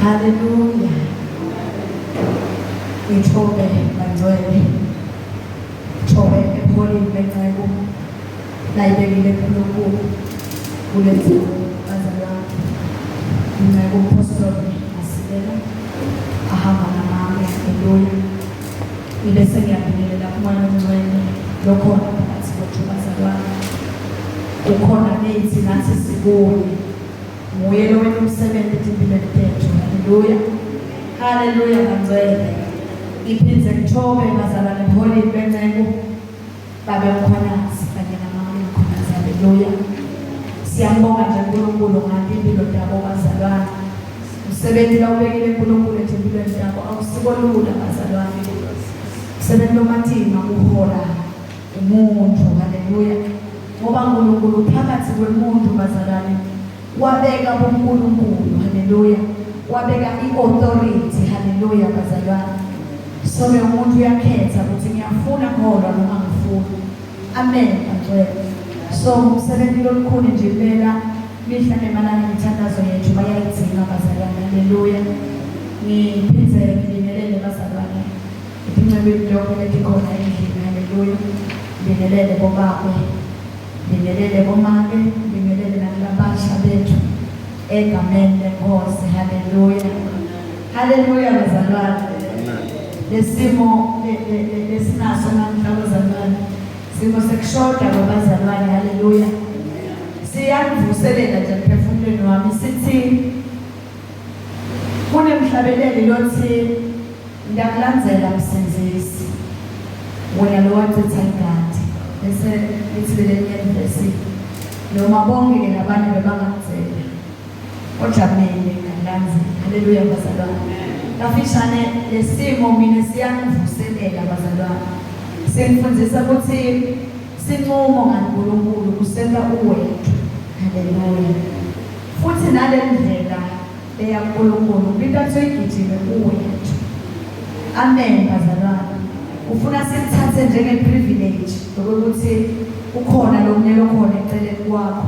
Haleluya. Ngithobe bangcwele. Ngithobe ebuholini benceku layibekile uNkulunkulu kule ndzawo bazalwane. Inceku uMphostoli Masilela ahamba namame. Haleluya. Ngibe sengiyabingelela kuMoya oNgcwele lokhona phakathi kwethu bazalwane. Ukhona kithi nathi sikuye. Nguye lo wena umsebenzi etimpilweni tethu. Haleluya. Haleluya bangcwele. Ngiphinde ngithobe bazalwane buholini benceku babe Mkhwanazi kanye namama Mkhwanazi. Haleluya. Siyambonga nje uNkulunkulu ngathi impilo tabo bazalwane. Umsebenzi lawubekile uNkulunkulu etimpilweni tabo awusiko lula bazalwane. Umsebenzi lomatima kuhola umuntu. Haleluya. Ngoba uNkulunkulu phakathi kwemuntu bazalwane wabeka buNkulunkulu. Haleluya. Wabeka iauthority. Haleluya bazalwane. So ke umuntu uyakhetha ukuthi ngiyafuna kholwa noma ngifuni. Amen bangcwele. So umsebenzi lolukhulu nje impela mihla nemalanga imithandazo yethu bayayidzinga bazalwane. Haleluya. Ngiphinde ngibingelele bazalwane. Etincekwini tonke letikhona endlini. Haleluya. Ngibingelele bobabe. Ngibingelele bomake, ngibingelele nakulabasha bethu egameni lenkosi. Haleluya. Haleluya bazalwane. Lesimo lesinaso namhla bazalwane. Simo sekushoda kwabazalwane. Haleluya. Siyangivuselela nje emphefumulweni wami sithi Kunemhlabeleli lothi ngiyakulandzela msindzisi wena lowachitha ingadi bese lithi lelinye ivesi noma bonke-ke labanye bebangakudzela kodwa mina ngiyakulandzela. Haleluya bazalwane. Kafishane lesimo mina siyangivuselela bazalwane, singifundisa ukuthi sinqumo ngaNkulunkulu kusenta uwethu. Haleluya. Futhi nale ndlela eyaNkulunkulu into athi uyigijime uwethu. Amen bazalwane. Ufuna sikuthathe njenge privilege lokuthi ukhona lo munye lokhona eceleni kwakho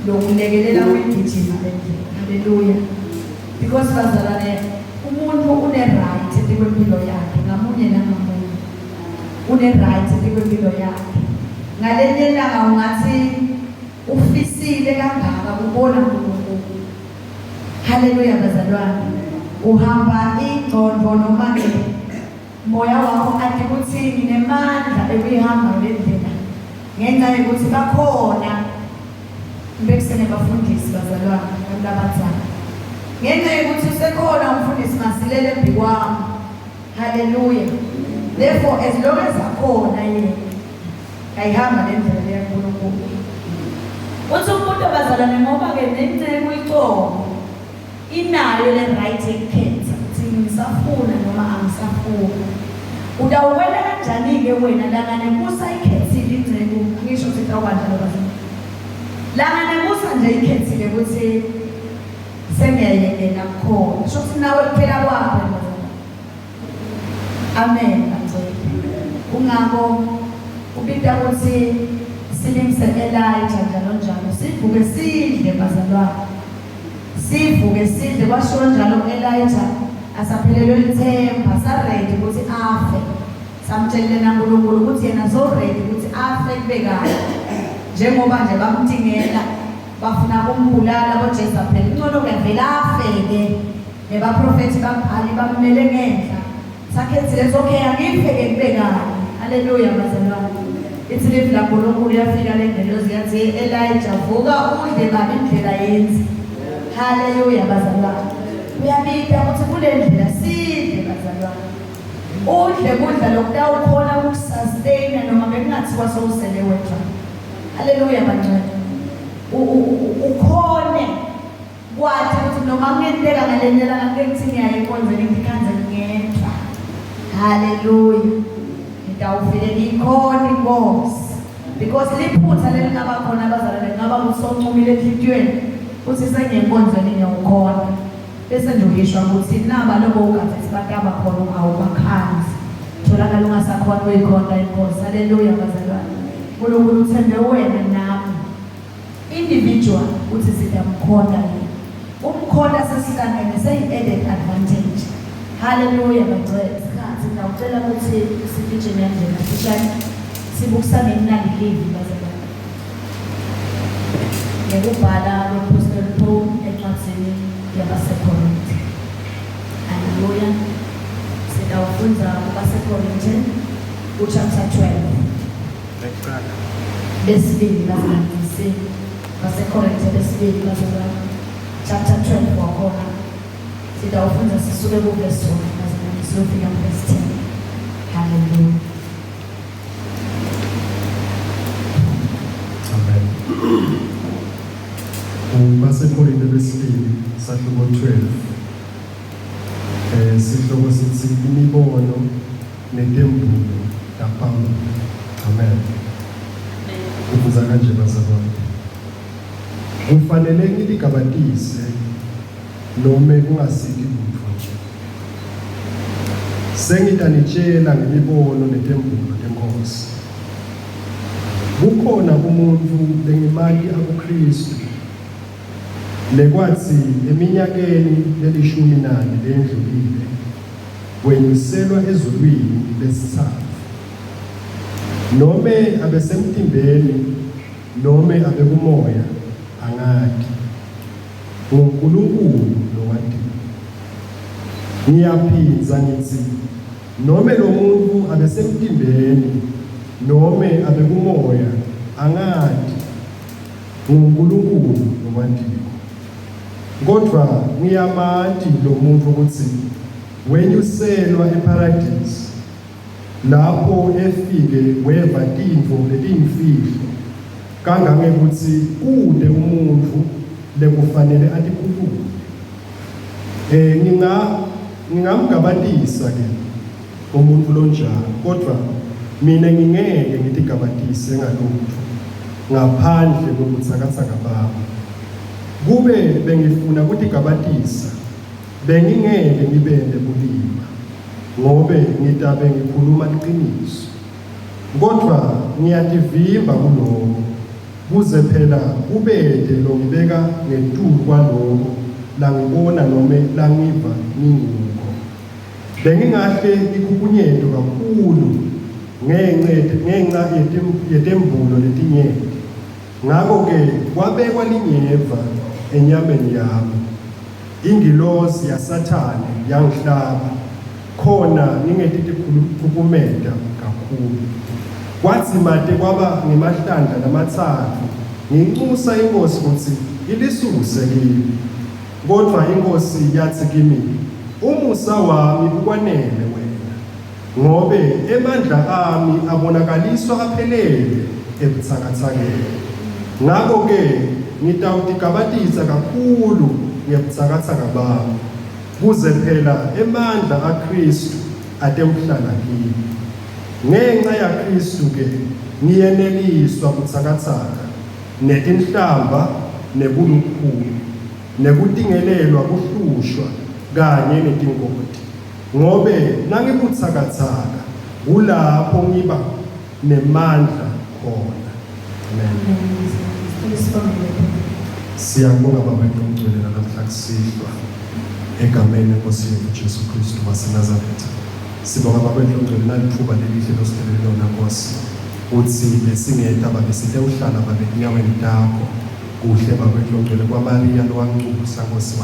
lokulekelela uyigijima le ndlela. Haleluya. Because bazalwane umuntu une right etikwempilo yakhe ngamunye nangamunye. Une right etikwempilo yakhe. Ngalenye ilanga ungathi Ufisile kangaka kubona uNkulunkulu. Haleluya bazalwane. Uhamba ingqondo noma ke moya wakho athi ukuthi nginemandla ekuyihamba le ndlela ngenxa yokuthi bakhona bekusene bafundisi bazalwane abantu abadala ngenxa yokuthi usekhona umfundisi masilele embi kwami. Haleluya. Therefore as long as akhona yena Ayihamba le ndlela leya kuNkulunkulu. Uthi umuntu bazalwane ngoba ke nenceku icobo inayo le right yekukhetha ukuthi ngisafuna noma angisafuni. Utawukwenta kanjani-ke wena langane kusa ikhethile inceku ngisho ukuthi itawukanjalo bazalwane. Langane kusa nje ikhethile ukuthi sengiyayekela kukhona. Sho ukuthi nawe kuphela kwakho bazalwane. Amen bangcwele. Kungako kubita ukuthi silingise Elijah njalo njalo sivuke sidle bazalwane. Sivuke sidle kwashiwo njalo Elijah asaphelelwe lithemba saready ukuthi afe. Samtshelile naNkulunkulu ukuthi yena so ready ukuthi afe kube kahle. Njengoba nje bamtingela bafuna kumbulala boJezebel ingcono ke vele afe ke. Nebaprofethi baBhali bammele ngenhla. Sakhethile it's okay angife ke kube kanye. Haleluya bazalwane. Ithi livi laNkulunkulu yafika le ngelosi yathi Elijah vuka udle baba indlela yenzi. Haleluya bazalwane. Uyabita ukuthi kule ndlela sidle bazalwane. Udle kudla lokutawukhona ukusustain noma bekungathiwa sowusele wedwa. Haleluya bangcwele. Ukhone Kwathi ukuthi noma kungenteka ngalenye ilanga kuke kuthi ngiyaye enkonzweni ngikhanze ngedwa. Haleluya. Ngitawuvele ngiyikhona inkosi. Because liphutha lelingaba khona abazalwane kungaba kusoncumile enhlitiyweni uthi sengiye enkonzweni ngiyawukhona. Bese nje uhishwa ukuthi naba lobo ugathi sibataba khona awubakhanzi. Tholakala ungasakhona uyikhonta inkosi. Haleluya bazalwane. uNkulunkulu uthembe wena nami. Individual uthi siyamkhonta yena. Kukhona sesihlangene seyi-added advantage. Hallelujah bangcwele. Isikhathi ngiyawucela ukuthi sigijime nje kafishane sibukisane nali livi bazalwane. Ngekubhala kwe-Apostle Paul encwadzini yabaseKorinte. Hallelujah. Sitawufundza kubaseKorinte ku-chapter 12. Lekuqala. Besibili bazalwane. Basekorinte besibili bazalwane. Chapter 12 wakhona. Sitawufundza sisuke ku-verse 1 bazalwane siyofika ku-verse 10. Hallelujah. Amen. KubaseKorinte besibili sahluko 12. Eh sihloko sithi imibono netembulo kaPawulu. Amen. Kubuza kanje bazalwane. Kufanele ngiligabatise nome kungasiki lutfo nje. Sengitanitjela ngemibono netembulo teNkhosi. Kukhona umuntfu lengimati akuKhristu, lekwatsi eminyakeni lelishumi nane leyendlulile wenyuselwa ezulwini lesitsatfu. Nome abesemtimbeni nome abekumoya, angati. NguNkulunkulu lowatiyo. Ngiyaphindza ngitsi, nome lomuntfu abesemtimbeni nome abekumoya, angati, nguNkulunkulu lowatiko. Kodvwa ngiyamati lomuntfu kutsi wenyuselwa ePharadisi, lapho efike weva tintfo letiyimfihlo kangangekutsi kute umuntfu lekufanele atikhulume. Eh nginga ngingamgabatisa ke umuntfu lonjalo, kodvwa mine ngingeke ngitigabatise ngalutfo ngaphandle kwebutsakatsaka bami. Kube bengifuna kutigabatisa, bengingeke ngibente bulima, ngobe ngitabe ngikhuluma liciniso. Kodvwa ngiyativimba kuloko, kuze phela kubete longibeka ngetulu kwaloko langibona nome langiva nginguko. Bengingahle ngikhukunyetwe kakhulu ngenca yetembulo letinyenti. Ngako-ke kwabekwa linyeva enyameni yami, ingilosi yaSathane yangihlaba, khona ngingetitikhulumeta kakhulu. Kwadzimate kwaba ngemahlandla lamatsatfu ngincusa iNkhosi kutsi ilisuse kimi. Kodvwa iNkhosi yatsi kimi, Umusa wami ukwanele wena, ngobe emandla ami abonakaliswa aphelele ebutsakatsakeni. Ngako-ke ngitawutigabatisa kakhulu ngebutsakatsaka bami, kuze phela emandla aKhristu atewuhlala kimi. Ngenca yaKhristu-ke ngiyeneliswa butsakatsaka, netinhlamba, nebulukhuni, nekutingelelwa kuhlushwa kanye netingoti, ngobe nangibutsakatsaka, ngulapho ngiba nemandla khona. Amen. Siyakubonga Baba Ngcwele namhla kusihlwa egameni lenkosi yethu Jesu Kristu waseNazaretha. Sibonga Baba Ngcwele nalitfuba lelihle losihlelele lona Nkosi kutsi besingeta Babe sitewuhlala Babe etinyaweni takho kuhle Babe Ngcwele kwaMariya lowancusa Nkosi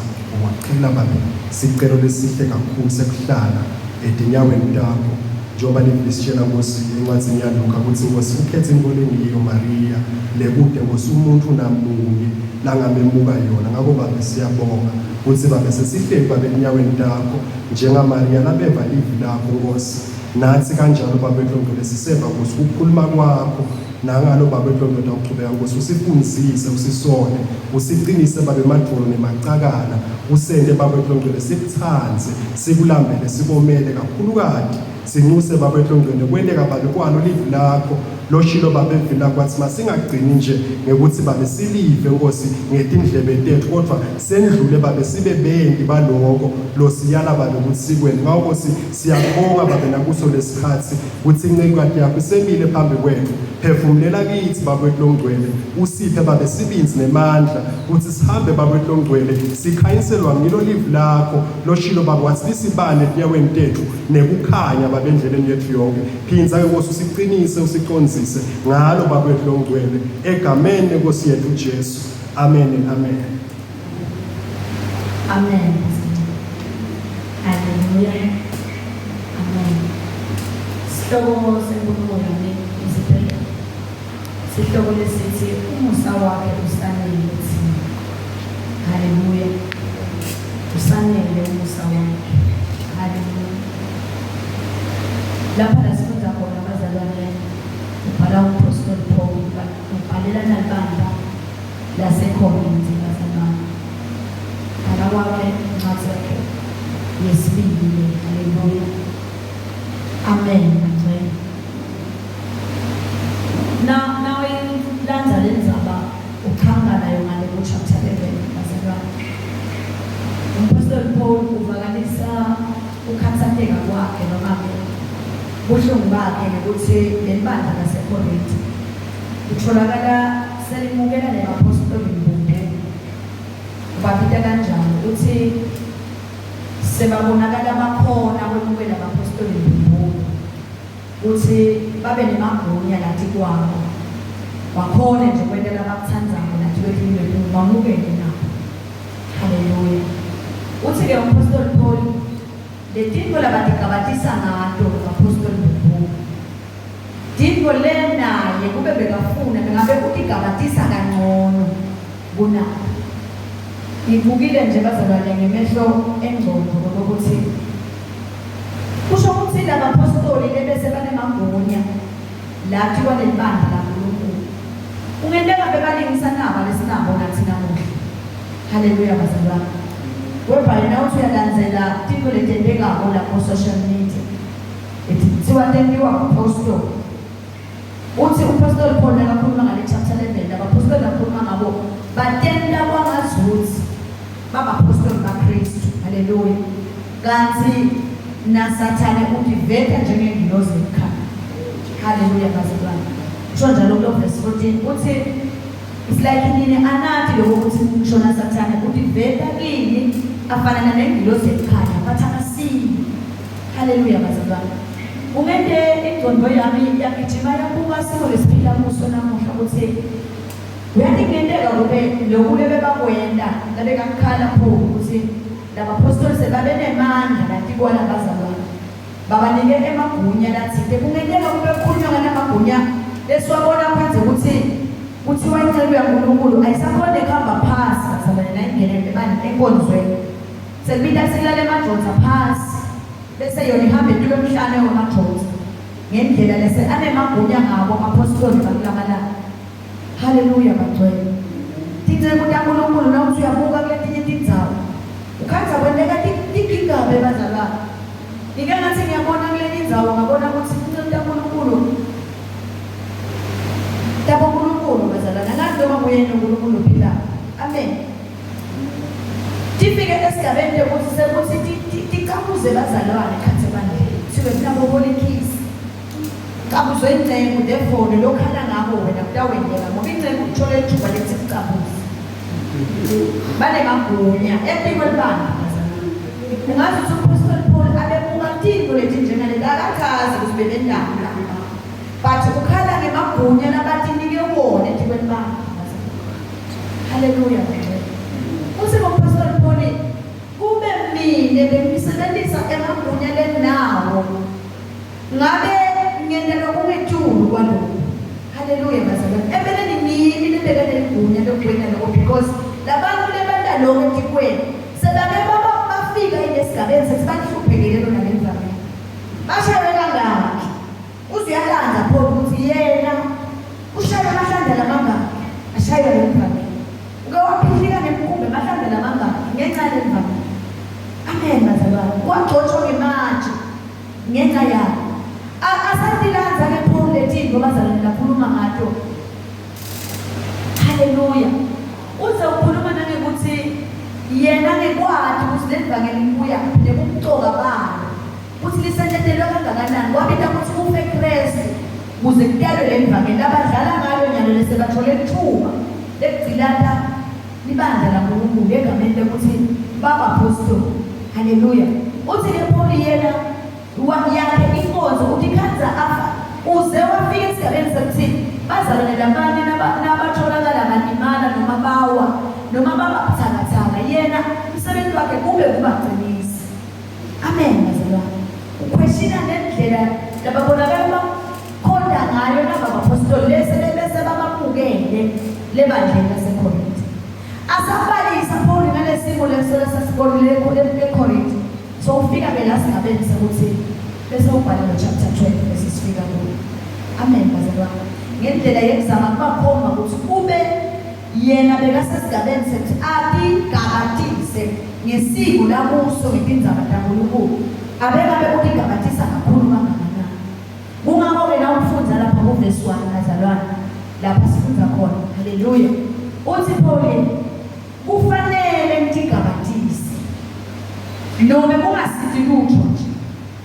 wacela Babe sicelo lesihle kakhulu sekuhlala etinyaweni takho njengoba livi lisitshela Nkosi encwadzini yaLuka kutsi Nkosi ukhetse intfo lengiyo Mariya lekute Nkosi umuntfu namunye langamemuka yona. Ngako Babe siyabonga kutsi Babe sesihleli Babe etinyaweni takho njengaMariya labeva livi lakho Nkosi. Natsi kanjalo Babe Dlondlo siseva Nkosi ukukhuluma kwakho nangalo Babe Dlondlo utawuchubeka Nkosi usifundzise usisole usiqinise Babe emadvolo nemacakala usente Babe Dlondlo sikutsandze sikulambele sikomele kakhulukati sinxuse Babe Dlondlo kwenteka Babe kwalo livi lakho loshilo Babe evini lakho wathi masingagcini nje ngekuthi Babe silive Nkosi ngetindlebe tetfu kodvwa sendlule Babe sibe benti baloko losiyala Babe kutsi sikwente. Ngako Nkosi siyakubonga Babe nakuso lesikhatsi kutsi incekukati yakho isemile phambi kwetfu. Phefumulela kitsi Baba wetfu longcwele, usiphe Babe sibindzi nemandla kutsi sihambe Baba wetfu longcwele, sikhanyiselwa ngilo livi lakho loshilo Baba watsi lisibane etinyaweni tetfu nekukhanya Babe endleleni yetfu yonkhe. Phindza-ke Nkosi usiqinise usicondzise ngalo Baba wetfu longcwele, egameni leNkosi yetfu Jesu. Amen amen. Amen. Hallelujah. Amen. Sihloko senkulumo yami isiphela. Sihloko lesithi umusa wakhe usanele thina. Hallelujah. Usanele umusa wakhe. Hallelujah. Lapha la sifunda khona bazalwane ubhala uMphostoli Paul ubhalela nalibandla laseKhorinte bazalwane. Bhala kwakhe incwadi yakhe yesibili le. Haleluya. Amen. Ngcwele. Na nawilandza le ndzaba uqhamuka nayo ngale ku-chapter 11 bazalwane. Umphostoli Paul uvakalisa kukhatsateka kwakhe noma-ke buhlungu bakhe ngekutsi leli bandla laseKhorinte litfolakala selimukela nebaphostoli mbumbu. Ubabita kanjani? Utsi sebabonakala bakhona kwemukela baphostoli mbumbulu kutsi babe nemagunya latikwabo, bakhone nje kwenta labakutsandzako latikwetulu bamukele nabo. Haleluya. Utsi-ke umphostoli Paul, letintfo labatigabatisa ngato baphostoli mbumbulu, Tintfo le naye kube bekafuna bengabe utigabatisa kancono kunabo. Ngibukile nje bazalwane ngemehlo engcondvo lokutsi kusho kutsi labaphostoli lebese banemagunya lati kwalelibandla laNkulunkulu kungenteka bebalingisa naba lesinabo natsi namuhla. Haleluya bazalwane. Whereby nawuthi uyalandzela tintfo letentekako lapho social media Kuthiwa tentiwa nguphostoli. Uthi uphostoli Paul nakakhuluma ngale chapter 11 labaphostoli lakhuluma ngabo batenta kwangazuthi babaphostoli baKristu. Haleluya. Kanti naSathane utiveta njengengilozi ekukhanya. Haleluya bazalwane. Kusho njalo kulo verse 14 uthi it's like nini anathi lokho ukuthi ngisho naSathane utiveta kini afanana nengilozi ekukhanya but akasiyo. Haleluya bazalwane. Ungente ingqondo yami yagijima yabuka simo lesiphila kuso namuhla ukuthi uyati kungenteka kube loku lebebakwenta labekakukhala pho ukuthi labaphostoli sebabenemandla latikwa labazalwane babanike emagunya latsite kungenteka kube kukhulunywa ngalamagunya lesiwabona kwenze ukuthi kuthiwa inceku yaNkulunkulu ayisakhona kuhamba phasi bazalwane nayingene enkonzweni Sekubita silale emadvodza phasi bese yona ihamba etulo emhlane wemadvodza ngendlela lese anemagunya ngabo aphostoli bakulamalanga. Haleluya bangcwele. Tinceku taNkulunkulu nawuthi uyabuka kuletinye tindzawo ukhandza kwenteka tigigabe bazalwane. Ngike ngathi ngiyabona kulenye indzawo ngabona ukuthi tinceku taNkulunkulu taboNkulunkulu bazalwane angazi noma nguyena uNkulunkulu ophilayo. Amen. Tifike esigabeni lekutsi sekutsi ticabuze bazalwane khatsi ebandleni kuthiwe kunabobolekisi cabuzwe inceku therefore lokhala ngako wena kutawenteka ngoba inceku ithola ithuba lekuthi kucabuze banemagunya etikwelibandla ungazi ukuthi umphostoli Paul abebuka tintfo letinjengaleti akachazi ukuthi bebendani lapha but ukhala ngemagunya labatinike wona etikwelibandla. Haleluya. Uthi ngomphostoli Paul kube mine bengisebenzisa emagunya lenawo ngabe ngenta lokungetulu kwalokhu. Haleluya bazalwane. Empeleni ngimi lebeke leligunya lokwenta lokho because labantu lebenta lokho etikweni sebake baba bafika ilesigabeni sethi bahluphekele lona levangeli. Bashaywe kangaki? Uze uyalandza pho ukuthi yena ushaywe amahlandla lamangaki ashaywa lelivangeli. Uke waphihlika nemikhumbi amahlandla lamangaki ngenxa yalelivangeli. Amen bazalwane. Wagcotshwa ngematshe ngenxa yalo. Asatilandza ke pho letintfo bazalwane lakhuluma ngato. Haleluya. Uze ukhuluma nangekuthi yena ngekwati ukuthi lelivangeli libuyaphi nebumcoka balo. Kutsi lisentetelwe kangakanani, kwabita kutsi kufe Kristu. Kuze kutalwe leli vangeli labadlala ngalo nyalo lesebathole lithuba lekugcilata libandla laNkulunkulu egameni lekuthi babaphostoli. Haleluya. Uthi-ke Paul yena yakhe inkonzo utikhandza afa uze wafika esigabeni sekuthi bazalwane labanye nabatholakala balimala noma bawa noma baba buthakathaka, yena umsebenzi wakhe kube kubaqinisa. Amen bazalwane. Ukhweshina nendlela lababonakala bakhonda ngayo naba baphostoli lese bese babamukele lebandleni laseKorinte. Asabalisa Paul ngalesimo leso lesasibonile eKorinte. So ufika ke la sigabeni sekuthi bese ubhale lo chapter 12 bese sifika kuyo. Amen bazalwane. Ngendlela yekuzama kubakhomba ukuthi kube Yena bekasesigabeni sekuthi atigabatise ngesiko lakuso ngetindzaba taNkulunkulu. Abengabe utigabatisa kakhulu kangakanani. Kungako-ke nawufundza lapha kuvesi 1 bazalwane, lapha sifundza khona, haleluya, utsi Pawuli, Kufanele nitigabatise, nome kungasiti lutfo nje.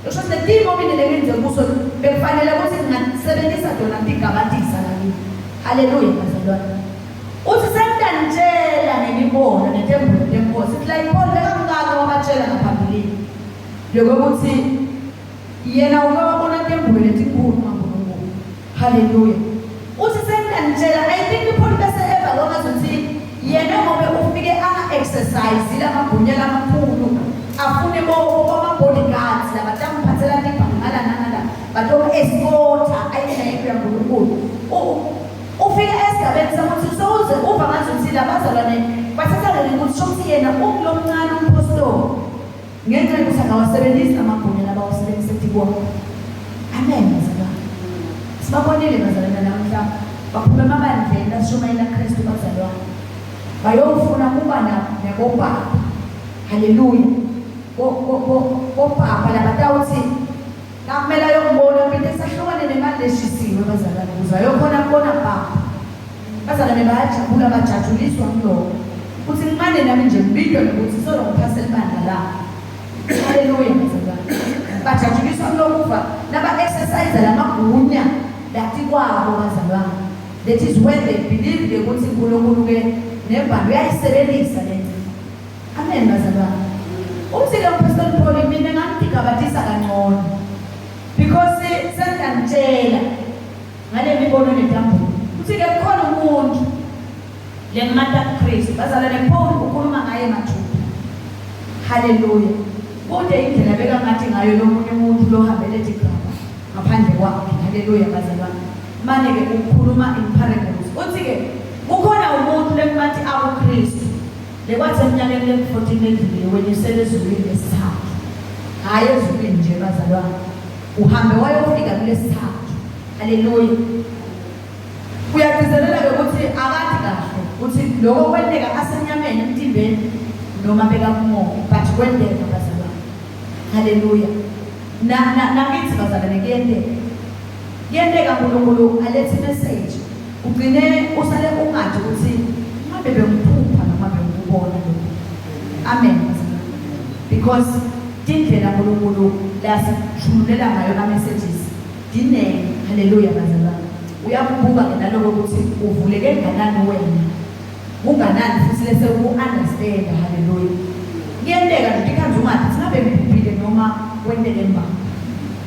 Kusho ukuthi letimo mine lengenze kuso bekufanele ukuthi ngingasebenzisa tona ngigabatisa lakini. Haleluya bazalwane. Uthi sengiyanitshela ngemibono netembulo tenkosi. Ithi like Paul bekamkaka wabatshela ngaphambilini. Lokuthi yena uke wabona tembulo letinkulu kaNkulunkulu. Haleluya. Uthi sengiyanitshela I think Paul bese eva kwangazuthi yena ngobe ufike anga-exercise lamagunya lamakhulu afune boma-bodyguards labatamphathela tibhamu ngala nangala batomu-escorta ayena yento yaNkulunkulu. Ufike esigabeni sokuthi sewuze uva ngazuthi labazalwane bathatha leli ukuthi sho ukuthi yena ungulomncane umphostoli ngenxa yokuthi akawasebenzisi lamagunya labawasebenzisa etikwakhe. Amen bazalwane. Sibabonile bazalwane namhla baphuma emabandleni ashumayela Kristu bazalwane. Bayofuna kuba nabobaba. Haleluya. Bobaba labatawuthi nakumele ayokubona phinde sahlukane nemali leshisiwe bazalwane ukuze ayokhona kubona baba. Bazalwane bayajabula bajatshuliswa kuloko. Kuthi ngimane nami nje ngibidwe nokuthi solo ngiphasela ibandla lakhe. Haleluya bazalwane. Bajatshuliswa kulokuva naba-exercise lamagunya lati kwabo bazalwane. That is when they believe ke ukuthi uNkulunkulu ke nembali uyayisebenzisa le nto. Amen bazalwane. Uthi ke uPastor Paul mina ngangigabatisa kangcono. Because sengiyanitshela ngale mibono netambulo. Uthi ke kukhona umuntu lemata Kristu. Bazalwane Paul ukhuluma ngaye mathupha. Haleluya. Kude indlela bekangathi ngayo lomunye umuntu lohambele tigaba ngaphandle kwakhe. Haleluya bazalwane. Mane-ke ukhuluma in parables. Uthi-ke kukhona umuntu lekubathi akuKristu lekwathi eminyakeni lemi-14 ledlulile wenyusela ezulwini lesithathu. Hhayi ezulwini nje bazalwane. Uhambe wayofika kulesithathu. Haleluya. Uyagcizelela-ke ukuthi akati kahle ukuthi lokho kwenteka asenyameni emtimbeni noma bekakumoya but kwenteka bazalwane. Haleluya. Na nakithi bazalwane kuyenteka. Kuyenteka uNkulunkulu alethe message ugcine usale ungathi ukuthi ngabe bengiphupha noma bengikubona lokho. Amen. Because tindlela uNkulunkulu lasithululela ngayo ama messages dinengi. Haleluya bazalwane. Uyakubuka ke naloko ukuthi uvuleke kangakanani wena. Kunganani futhi lese ku-understand. Haleluya. Kuyenteka nje ikhanze ungathi singabe ngiphuphile noma kwenteke mbamba.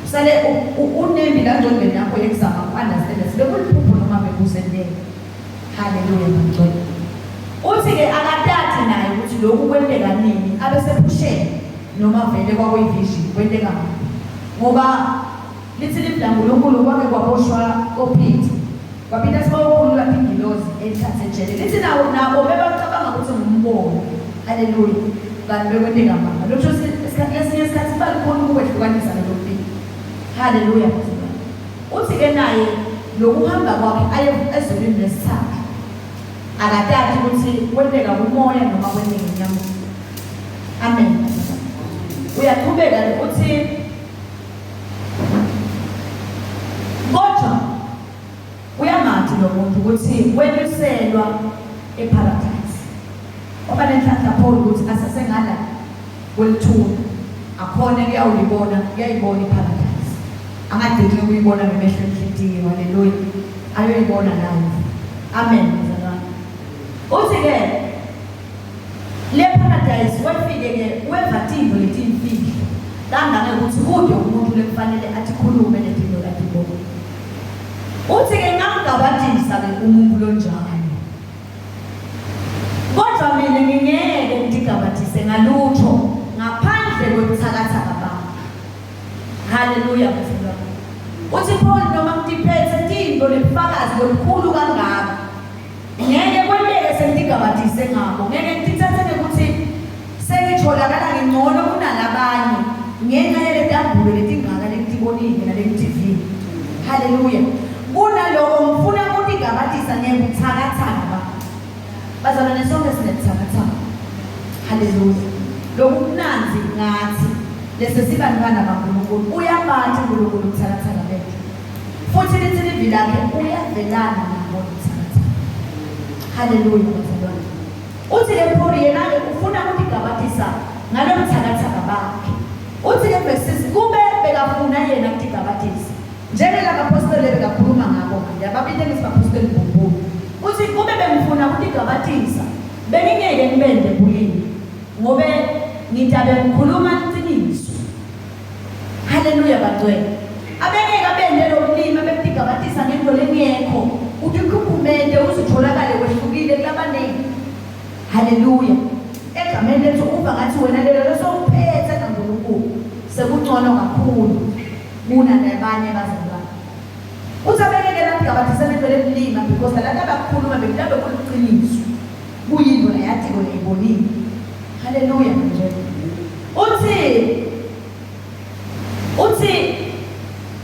Usale unembi la ngqondweni yakho yekuzama ku-understand sibe kuliphupho noma bekuzenteka. Haleluya bangcwele. Uthi-ke akatati naye ukuthi lokhu kwenteka nini abesephusheni noma vele kwakuyi-vision kwenteka ngaphi. Ngoba lithi livi laNkulunkulu kwake kwaboshwa koPeter. KwaPeter sibawokhulula ingilozi ethathe ejele. Lithi nawo nabo bebacabanga ukuthi ngumbono. Haleluya. Kanti bekwenteka mbamba. Lutho isikhathi lesinye isikhathi kuba lukhuni ukwehlukanisa lelo mpilo. Haleluya. Uthi-ke naye lokuhamba kwakhe aye ezulwini lesithathu akatati ukuthi kwenteka kumoya noma kwenteka enyameni. Amen. Uyaqhubeka uthi kodwa uyamazi lo muntu ukuthi wenyuselwa eparadise. Waba nenhlanhla Paul ukuthi asesengala kwelithuna akhone kuyawulibona kuyayibona iparadise. Angadingi ukuyibona ngemehlo enhlitiyo. Haleluya. Ayoyibona live. Amen bazalwane. Uthi-ke le paradise wefike-ke weva tintfo letimfihlo kangangekuthi kude umuntu lekufanele atikhulume letinto latibona. Uthi-ke ngamgabatisa-ke umuntu lonjalo. Kodwa mina ngingeke ngitigabatise ngalutho ngaphandle kwebuthakathaka bami. Haleluya bazalwane. Uthi Paul noma ngitiphethe tinto nebufakazi lobukhulu kangaka ngeke kwenteke sengitigabatise ngabo ngeke ngitithathe ngekuthi sengitholakala ngingcono kunalabanye ngenxa yaletambulo letingaka lengitibonile nalengithivile. Haleluya. Kunaloko ngifuna kutigabatisa ngebuthakathaka bami. Bazalwane sonke sinebuthakathaka. Haleluya. Lokumnandzi ngathi lese sibantwana baNkulunkulu. Uyabati uNkulunkulu ubuthakathaka bethu. Futhi lithi livi lakhe uyavelana nabo ubuthakathaka. Haleluya bazalwane. Uthi ke Paul yena-ke ufuna kutigabatisa ngalo buthakathaka bakhe. Uthi ke verse 6 kube bekafuna yena kutigabatisa njengelabapostoli ebekakhuluma ngabo manje ababita ngithi bapostoli mbumbulu. Uthi kube bengifuna kutigabatisa bengingeke ngibende bulili ngobe ngitabe ngikhuluma liciniso. Haleluya bangcwele. Abengeke abende lokulima bekutigabatisa ngento lengekho. Utikhukhumete uzitholakale wehlukile kulabaningi. Haleluya. Egameni lethu uva ngathi wena lelo losowuphethe kaNkulunkulu sekungcono kakhulu kunalabanye bazalwane. Uthi abengeke batigabatise ngento lekulima because lalabo abakukhuluma bekulambe kuliqiniso. Kuyinto layatiko leyibonile. Haleluya bangcwele. Uthi uthi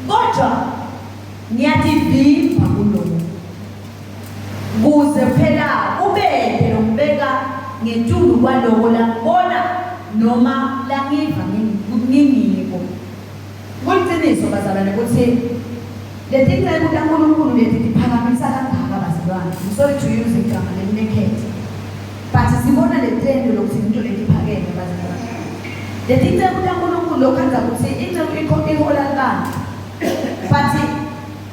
kodwa ngiyativimba kulokhu kuze phela ubede lokubeka ngetulu kwaloko langibona noma langiva ngingiko. Kuliciniso bazalwane ukuthi letinceku taNkulunkulu leti tiphakamisa kangaka bazalwane. I'm sorry to use igama lelinekhethe. But sibona letento lokuthi into letiphakeme bazalwane. Letinceku taNkulunkulu lokhandza ukuthi inceku ihola libandla. But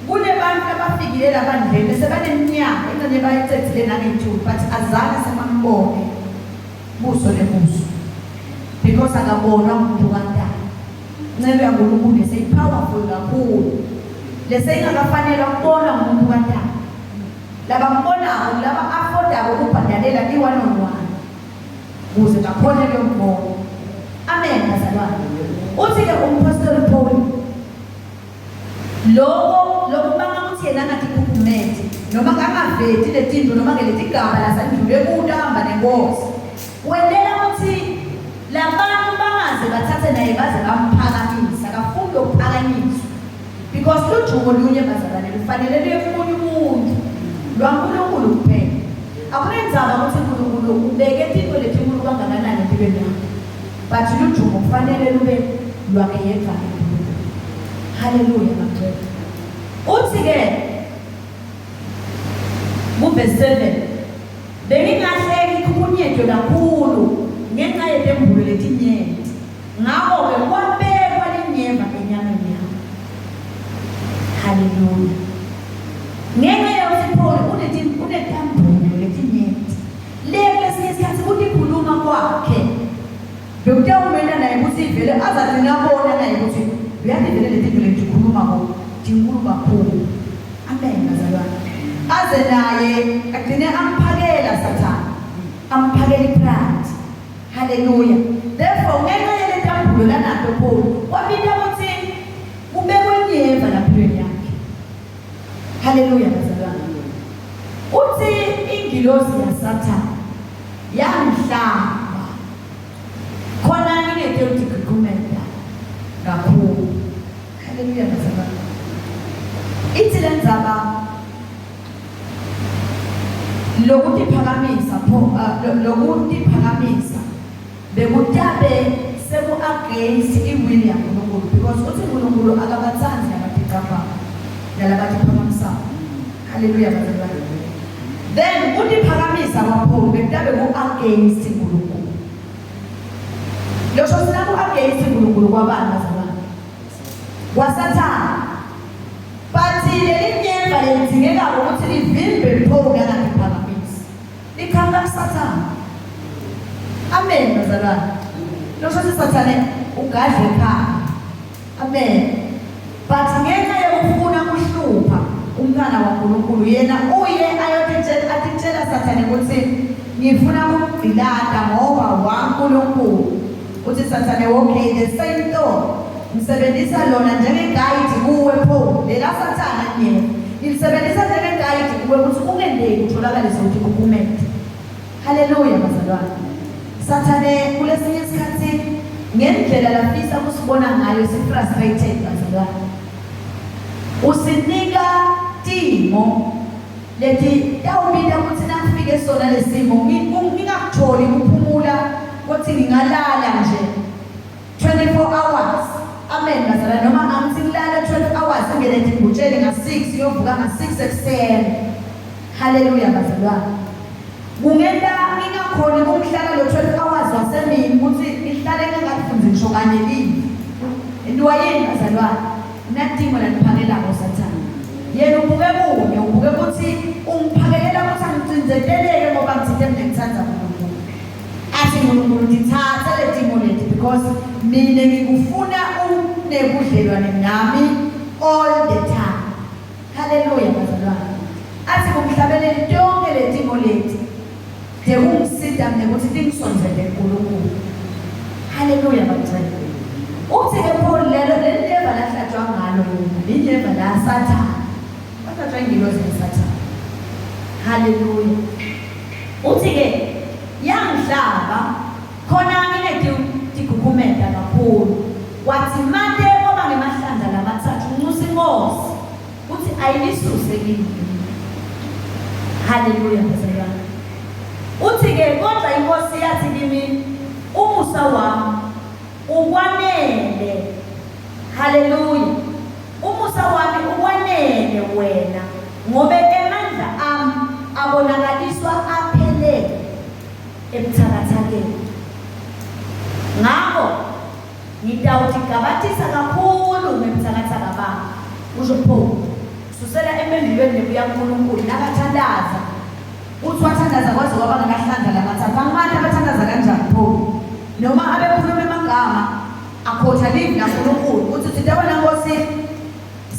kunebantu abafikile labandleni sebaneminyaka ingxenye bayicedzile nangethuba but azange sebambone buso nebuso because akabonwa umuntu kantana. Nceku yaNkulunkulu leseyi-powerful kakhulu leseyingakafanelwa kubonwa ngumuntu kantana. Labambonako laba afodako ukubhadalela i-one on one kuze bakhone kuyombona. Amen bazalwane. Uthi-ke umphostoli Paul loko lokubanga ukuthi yena angatikhukhumeti noma angaveti letinto noma ke letigaba lasandlule kuto ahamba nenkosi wentela ukuthi labantu bangaze bathathe naye baze bamphakamisa akafuni lokuphakanyiswa because lujumo lunye bazalwane lufanele luye komunye umuntu lwaNkulunkulu kuphela. Akunendzaba ukuthi uNkulunkulu ubeke tinto letinkulu kangakanani empilweni yakho but lujumo kufanele lube lwakhe yedwa uNkulunkulu. Haleluya bangcwele. Uthi-ke kuvesi 7 bengingahle ngikhukhunyedwe kakhulu ngenxa yetembulo letinyenti Ngakho-ke kwabekwa linyeva enyameni yami. Haleluya. Ngenxa yokuthi Paul unetambulo letinyenti. Le kwesinye isikhathi kutikhuluma kwakhe bekutawumenta naye ukuthi vele azagcina abona naye ukuthi uyathi vele leti tinto letikhulumako tinkulu kakhulu. Amen bazalwane. Aze naye agcine amphakela Sathane. Amphakela ipride. Haleluya. Therefore ngenxa yaletambulo lanato Paul wabita ukuthi kubekwe inyeva laphilweni yakhe. Haleluya bazalwane. Uthi ingilosi yaSathane yangihlaba khona ngingete utigqumela kakhulu. Haleluya bazalwane. Ithi lendzaba Lokutiphakamisa pho lokutiphakamisa bekutabe seku-against i-will yaNkulunkulu because uthi uNkulunkulu akabathandi labaticabanga nalabatiphakamsako. Haleluya bazalwane. Then kutiphakamisa kwaPaul bekutabe ku-against uNkulunkulu. Losho sina ku-against uNkulunkulu kwabani bazalwane? KwaSathane. But leli nyeva lelidingekako ukuthi livimbe Paul angaziphakamisi. Liqhamuka kuSathane. Amen bazalwane. Losho ukuthi Sathane ugadle ekhaya. Amen. But ngenxa yokufuna kuhlupha umntwana waNkulunkulu yena uye ayotitshela atitshela Sathane ukuthi ngifuna kumgcilata ngoba waNkulunkulu. Uthi Sathane okay the same thought ngisebenzisa lona njenge-guide kuwe pho lela Sathane nye ngilisebenzisa njenge-guide kuwe ukuthi ungendeki utholakale sewuthi ukumete. Haleluya bazalwane. Sathane kulesinye isikhathi ngendlela lafisa kusibona ngayo si-frustrated bazalwane. Usinika timo leti tawubita ukuthi nakufike sona lesimo ngingakutholi kuphumula ukuthi ngingalala nje 24 hours. Amen bazalwane noma angithi ngilala 12 hours ngingene etingutsheni nga-6 ngiyovuka nga-6 ekuseni. Haleluya bazalwane. Kungenta ngingakhoni ukuhlala lo 12 hours wasemini ukuthi ngihlale ngingakafundi ngisho kanye livi. Intiwa yini bazalwane? Nadingo laniphakelako Sathane. Yena ubuke kunye, ubuke ukuthi ungiphakelela ukuthi angicindzeteleke ngoba ngithinte mina ngithanda uNkulunkulu. Athi uNkulunkulu ndithathe le timo leti because mina ngikufuna unebudlelwane nami all the time. Haleluya bazalwane. Athi kumhlabeleli tonke letimo leti tekungisita mina ukuthi tingisondzele kuNkulunkulu. Haleluya bangcwele. Uthi ke Paul lelo leli leva lahlatshwa ngalo yena, lileva la Sathane. Wahlatshwa ingilozi kaSathane. Haleluya. Uthi ke yangihlaba khona nginetikukhumeta kakhulu. Wathi mate kwaba ngemahlandla lamathathu nxusa inkosi uthi ayilisuse kimi. Haleluya bazalwane. Uthi ke kodwa inkosi yathi kimi umusa wami ukwanele. Haleluya. Umusa wami ukwanele wena ngobe emandla ami abonakaliswa aphelele ebuthakathakeni. Ngakho Ngitawutigabatisa kakhulu ngebutsakatsaka bami, kusho Paul. Susela emendulweni lebuya kuNkulunkulu nakathandaza. Uthi wathandaza kwaze kwaba ngamahlandla lamathathu. Angimati abathandaza kanjani Paul. Noma abekhuluma emagama akhotha livi laNkulunkulu uthi uthi wena Nkosi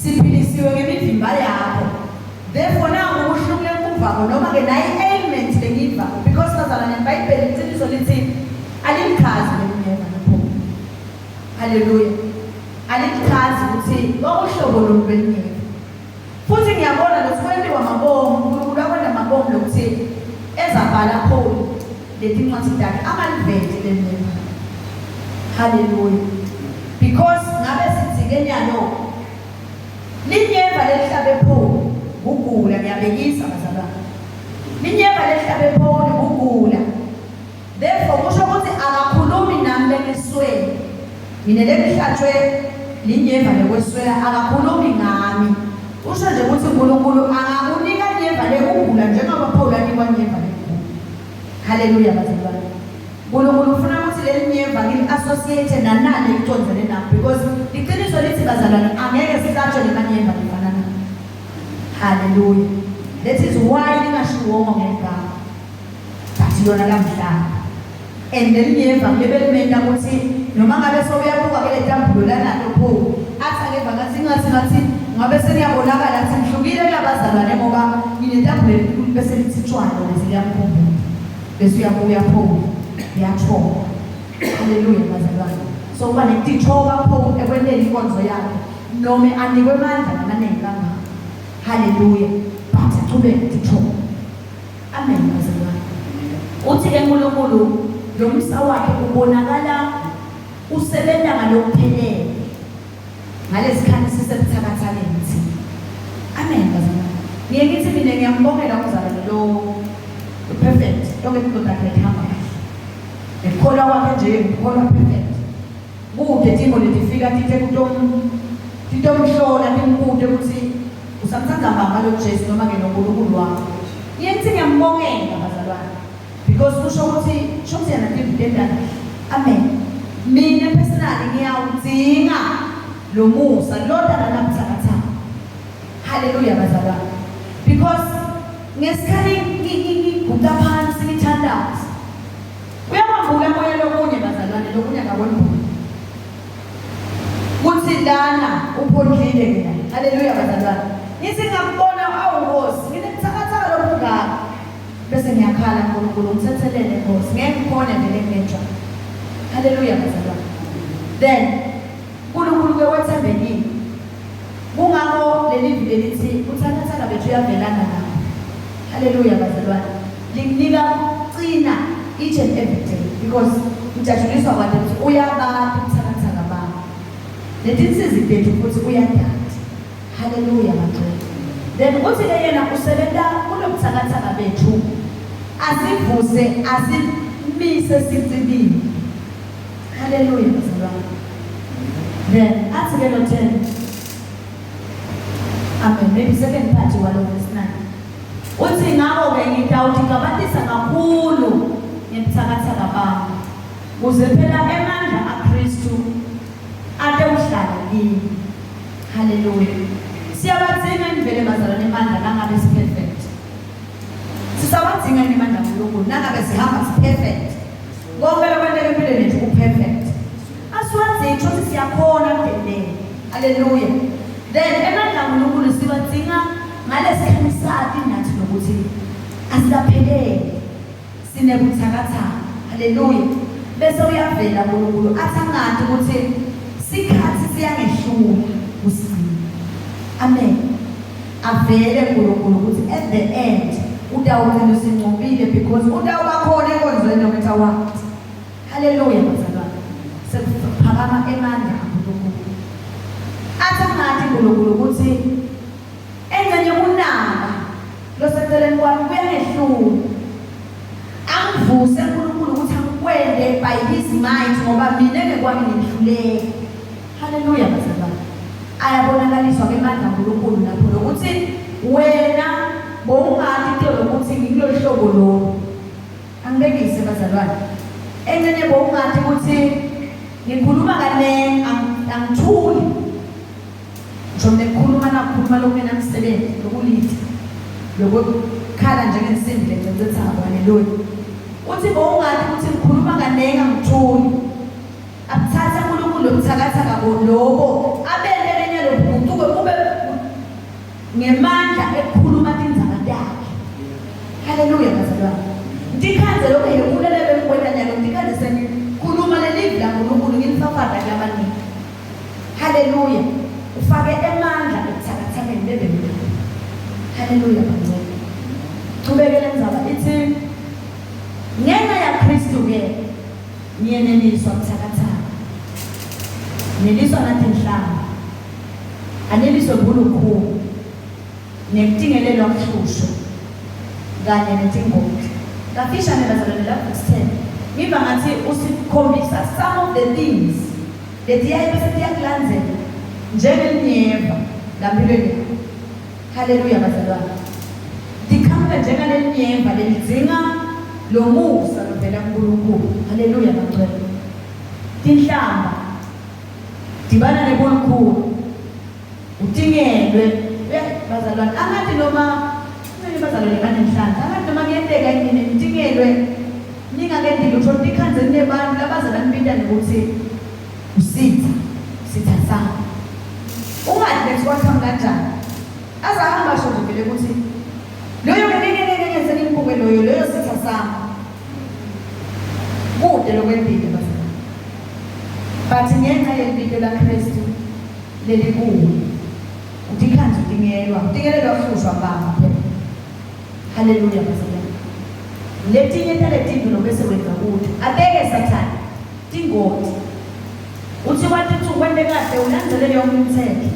siphilisiwe ngemivimba yakho. Therefore nangu ubuhlungu lengikuvako noma ke nayi ailment lengiyivako because bazalwane iBhayibheli iqiniso lithi Alimchazi lelinyeva lapho. Haleluya. Alimchazi ukuthi kwakuhlobo lolu lwelinyeva. Futhi ngiyabona ukuthi kwentiwa mabomu, uNkulunkulu akwenta mabomu lokuthi ezabhala Paul letincwadi takhe angaliveti lelinyeva. Haleluya. Because ngabe sithi ke nyalo linyeva lelihlabe Paul kugula ngiyabekisa bazalwane. Linyeva lelihlabe Paul kugula. Therefore kusho ukuthi akakhulumi nami bengeswele. Mina lengihlatshwe linyeva lekweswela akakhulumi ngami. Usho nje ukuthi uNkulunkulu angakunika nyeva lekugula njengoba Paul anikwa nyeva lekugula. Haleluya bazalwane. uNkulunkulu ufuna ukuthi leli nyeva ngili-associate nanani elicondzene nami because liqiniso lithi bazalwane angeke sihlatshwe lemanyeva lifana nami. Haleluya. That is why lingashiwongo ngegama. But lona lamhlaba. And lelinyeva kulebelimenta ukuthi noma ngabe sewuyabuka ke letambulo lanalo pho athi akeva ngathi ngathi ngathi ngabe seniyabonakala athi ngihlukile kulabazalwane ngoba nginetambulo elikhulu bese lithi tshwala bese liyamkhumbula bese uyabuya pho liyathoba. Haleluya bazalwane. So uba nekutithoba pho ekwenteni inkonzo yakhe noma anikwe amandla lamaningi kangaka. Haleluya. But achubeke tithoba. Amen bazalwane. Uthi ke uNkulunkulu lo msa wakhe ubonakala usebenza ngalokuphelele ngalesikhathi sisebuthakathakeni thina. Amen bazalwane. Ngiye ngithi mina ngiyambongela umzalwane lo perfect yonke into yakhe ihamba kahle. Ngikholwa kwakhe nje ngikholwa perfect. Kude timo letifika tite kutom titomhlola timbute ukuthi usamthanda mbamba lo Jesu noma ke noNkulunkulu wakho. Ngiye ngithi ngiyambongela bazalwane because kusho ukuthi kusho ukuthi yena ndimtenda kahle. Amen. Mina personally ngiyawudinga lo musa lodwa nanabuthakathaka. Haleluya bazalwane. Because ngesikhathi ngiguqa phansi ngithandaza. Uyabambula moya lokunye bazalwane lokunye akakwembuli. Kuthi lana uphodlile mina. Haleluya bazalwane. Ngithi ngakubona awu Nkosi, nginebuthakathaka lobungaka. Bese ngiyakhala uNkulunkulu ngithethelele Nkosi. Ngeke ngikhone vele ngenjalo. Haleluya bazalwane. Then uNkulunkulu ke wethembekile. Kungakho leli vi lelithi uthakathaka bethu uyavelana nabo. Haleluya bazalwane. Likunika ukuqina each and every day because ngijatshuliswa kwanto ukuthi uyabapha ubuthakathaka bakho. Netinsizi tethu futhi uyadada. Haleluya bangcwele. Then uthi ke yena usebenza kulobuthakathaka bethu asivuse asimise sicibile. Haleluya bazalwane. Then athi ke lo 10. Amen. Maybe second part walo verse 9. Uthi ngakho-ke ngitawutigabatisa kakhulu ngebuthakathaka bami, kuze phela emandla aKristu atewuhlala kimi. Haleluya. Siyawadzinga yini vele bazalwane emandla nangabe si-perfect? Sisawadzinga yini emandla aNkulunkulu nangabe sihamba si-perfect? Konke lokwenteka empilweni yethu ku-perfect. Asiwadzingi kusho ukuthi siyakhona kudedela. Haleluya. Then emandla aNkulunkulu siwadzinga ngalesikhathi sati nathi nokuthi asikapheleli. Sinebuthakathaka. Haleluya. Bese uyavela uNkulunkulu athi angathi ukuthi sikhathi siyangehlula kusigcina. Amen. Avele uNkulunkulu ukuthi at the end utawugcina usinqobile because utawuba khona enkonzweni no matter what. Haleluya bazalwane. Sekuphakama emandla kaNkulunkulu. Athi angathi uNkulunkulu ukuthi engxenye kunaka loseceleni kwami kuyangehlula. Angivuse uNkulunkulu ukuthi angikwende by his might ngoba mina ngekwami ngihluleka. Haleluya bazalwane. Ayabonakaliswa ke amandla kaNkulunkulu lapho lokuthi wena bowungathi into lokuthi ngikulolu hlobo lolu. Angibekise bazalwane. Encenye bowungathi ukuthi ngikhuluma kaningi angithuli. Ngisho nekukhuluma nakukhuluma lokungenamsebenzi lokulithi lokukhala njengensimbi lencecethako haleluya. Uthi bowungathi ukuthi ngikhuluma kaningi angithuli. Akuthatha uNkulunkulu lobuthakathaka lobo abente lenye lobugucuke kube ngemandla ekukhuluma tindzaba takhe. Haleluya bazalwane. Ngikhandze lokho yekulele bengikwenta nyalo ngikhandze sengikhuluma lelivi laNkulunkulu ngilifafaza kulabaningi. Haleluya. Ufake emandla ekuthakathakeni bebe mina. Haleluya bangcwele. Chubeke lendzaba ithi ngenxa yaKristu ke Ngiyeneliswa buthakathaka. Neliswa natinhlamba. Aneliswe bulukhuni nekutingelelwa kuhlushwa kanye netingoti. Kafishane bazalwane la verse 10 ngiva ngathi usikhombisa some of the things letiyaye bese tiyakulandzela njengelinyeva lampilweni yakho. Haleluya bazalwane. Liqhamuka njengalelinyemba lelidzinga lomusa lovela kuNkulunkulu. Haleluya bangcwele. Tinhlamba dibana nebulukhulu utingelwe bazalwane angathi noma kumele bazalwane banenhlanhla angathi noma kuyenteka yini nitingelwe ningakenti lutho tikhandze ninebantu labaze banibita nokuthi usitha sitha sami ungathi nethi waqhamuka kanjani aze ahamba asho nje vele ukuthi loyo ngeke senimbuke loyo loyo sitha sami kude lokwempilo bazalwane but ngenxa yelibito laKristu lelikuwe utikhandza utingelwa utingelelwa kuhlushwa baba phela haleluya bazalwane letinye taletinto lobese wenza kuthi abeke sathane Tingoti. Uthi wathi uthi ukwente kahle ulandzelele yonke imithetho.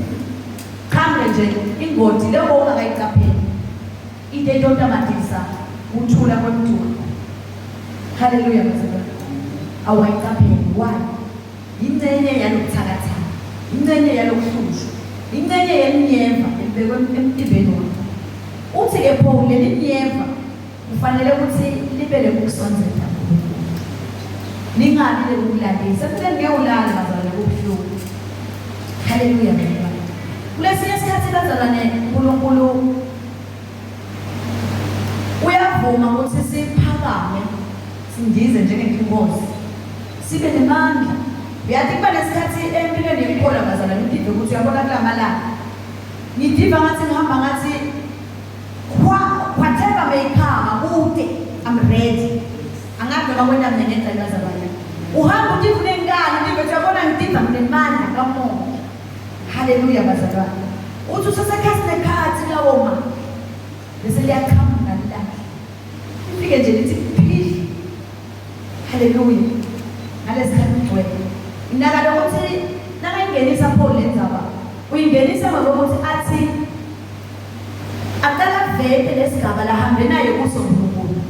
Qhambe nje ingoti leyo ungakayiqapheli. Into etotamatisa kuthula kwemntwana. Haleluya bazalwane. Awayiqapheli why? Ingcenye yalokuthakathaka, ingcenye yalokuhlushwa, ingcenye yeminyeva elibekwe emtimbeni wakho. Uthi ke pho leli nyeva Kufanele ukuthi libe lokusondzela kuNkulunkulu. Ningabi lekukulalisa. Empeleni ngeke ulale bazalwane kubuhlungu. Haleluya bazalwane. Kulesinye isikhathi bazalwane uNkulunkulu uNkulunkulu uyavuma ukuthi siphakame sindize njengenkosi sibe nemandla. Uyathi kuba nesikhathi empilweni yekukholwa bazalwane udive ukuthi uyabona kulamalanga ngidiva ngathi ngihamba ngathi whatever may come kude I'm ready. Angazi noma kwenta mina ngenza bazalwane. Uhamba udiva unenkani udive uthi uyabona ngidiva nginemandla kamoya. Haleluya bazalwane. Uthi usesekhathi nekhathi lawo mandla bese liyaqhamuka lilahle. Lifike nje lithi phihli. Haleluya. Ngalesikhathi ugcwele. Inaka lokuthi nakayingenisa Paul le ndzaba uyingenisa ngokuthi athi aqala vete lesigaba lahambe naye kuso uNkulunkulu.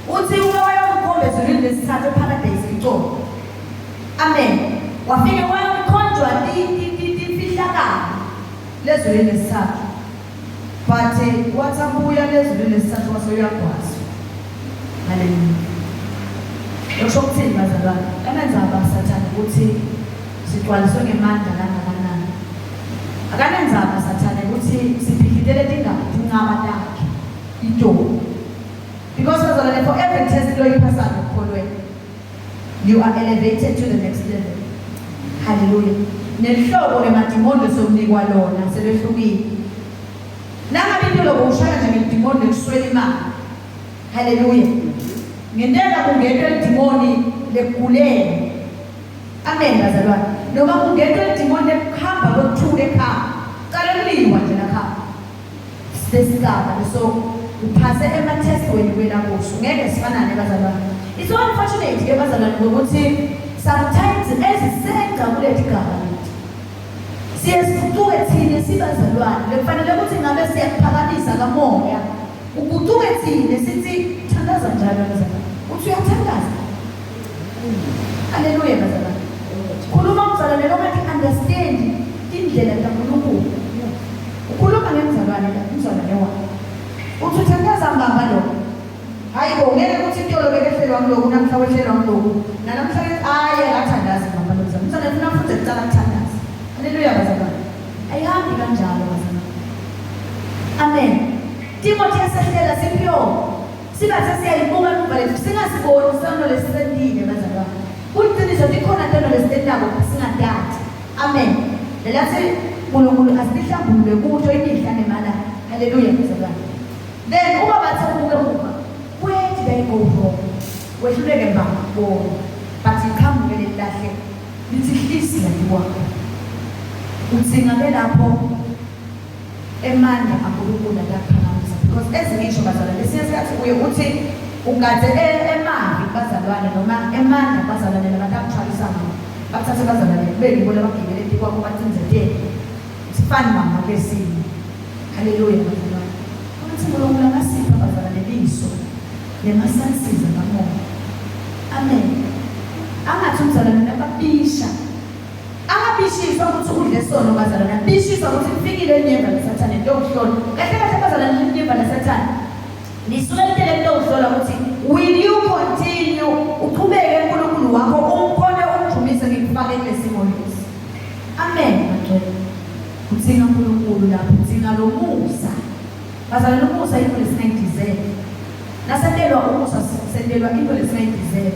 Uthi uke wayomkhomba ezulwini lesithathu eParadise icobo. Amen. Wafike wayokhonjwa timfihlakalo lezulwini lesithathu. But wathi abuya lezulwini lesithathu wase uyagwazwa. Haleluya. Lokusho ukuthini bazalwane? Kanandzaba Sathane ukuthi sigcwaliswe ngemandla kangakanani. Akanandzaba Sathane ukuthi siphihlitele tingaphi tincaba takhe itolo. Because bazalwane for every test loyiphasayo ekukholweni you are elevated to the next level. Hallelujah. Nenhlobo lemadimoni lesewunikwa lona selehlukile. Nangabe into lokho ushaya nje ngedimoni lekuswela imali. Hallelujah. Ngentela kungentwa lidimoni lekugulele. Amen bazalwane. Noma kungentwa lidimoni lekuhamba kwekuthuka ekhaya. Cala kuliwa nje lakhaya. Lesigaba leso uphase ema-test wenyukela kuso. Ngeke sifanane bazalwane. It's so unfortunate ke bazalwane ngokuthi sometimes ezisenga kuleli gaba lethu siye siguquke thina sibazalwane bekufanele ukuthi ngabe siyakuphakamisa kamoya uguquke thina sithi thandaza njalo bazalwane uthi uyathandaza haleluya bazalwane khuluma umzalwane lo ngathi understand indlela kaNkulunkulu ukhuluma ngemzalwane la umzalwane wakho uthi uthandaza mbamba lo hayi bo ngeke ukuthi intolo bekehlelwa kuloku namhla wehlelwa kuloku nanamhla aye akathandazi mbamba lo mzalwane umzalwane funa futhi kucala kuthandaza haleluya bazalwane ayihambi kanjalo bazalwane amen Timothy yasehlela siphiwo Sibathe siyayibuka emuva lethu singasiboni isono lesisentile bazalwane. Kuliqiniso tikhona tono lesitentako singatati. Amen. Lelathi uNkulunkulu asihlambulule kuto imihla nemalanga. Haleluya bazalwane. Then uma bathe ubuke emuva, where did I go wrong? Wehluleke mbamba kubona. But iqhamuke lelilahle lithi hlisi lakiwakho. Uthi ngabe lapho emandla aNkulunkulu ataphakamisa because ezingisho bazalwane lesinye isikhathi uye uthi ugade emavi kubazalwane noma emandla kubazalwane labatakuthwalisa ngawo bakuthathe bazalwane kube yibo labagibele etikwakho bacindzetele sifani mama kulesimo haleluya bazalwane ukuthi uNkulunkulu angasipha bazalwane liso nemasansiza kamoya amen angathi umzalwane nababisha Angabishiswa ukuthi udle sono bazalwane, abishiswa ukuthi kufikile inyemba lesathane ntokuhlola. Kahle kahle bazalwane inyemba lesathane lisuke litele ntokuhlola ukuthi will you continue uqhubeke uNkulunkulu wakho umkhone umdumise ngikufake kulesimo lesi. Amen bangcwele. Udzinga uNkulunkulu lapho, udzinga lo musa. Bazalwane umusa into lesingayidizele. Nasentelwa umusa sentelwa into lesingayidizele.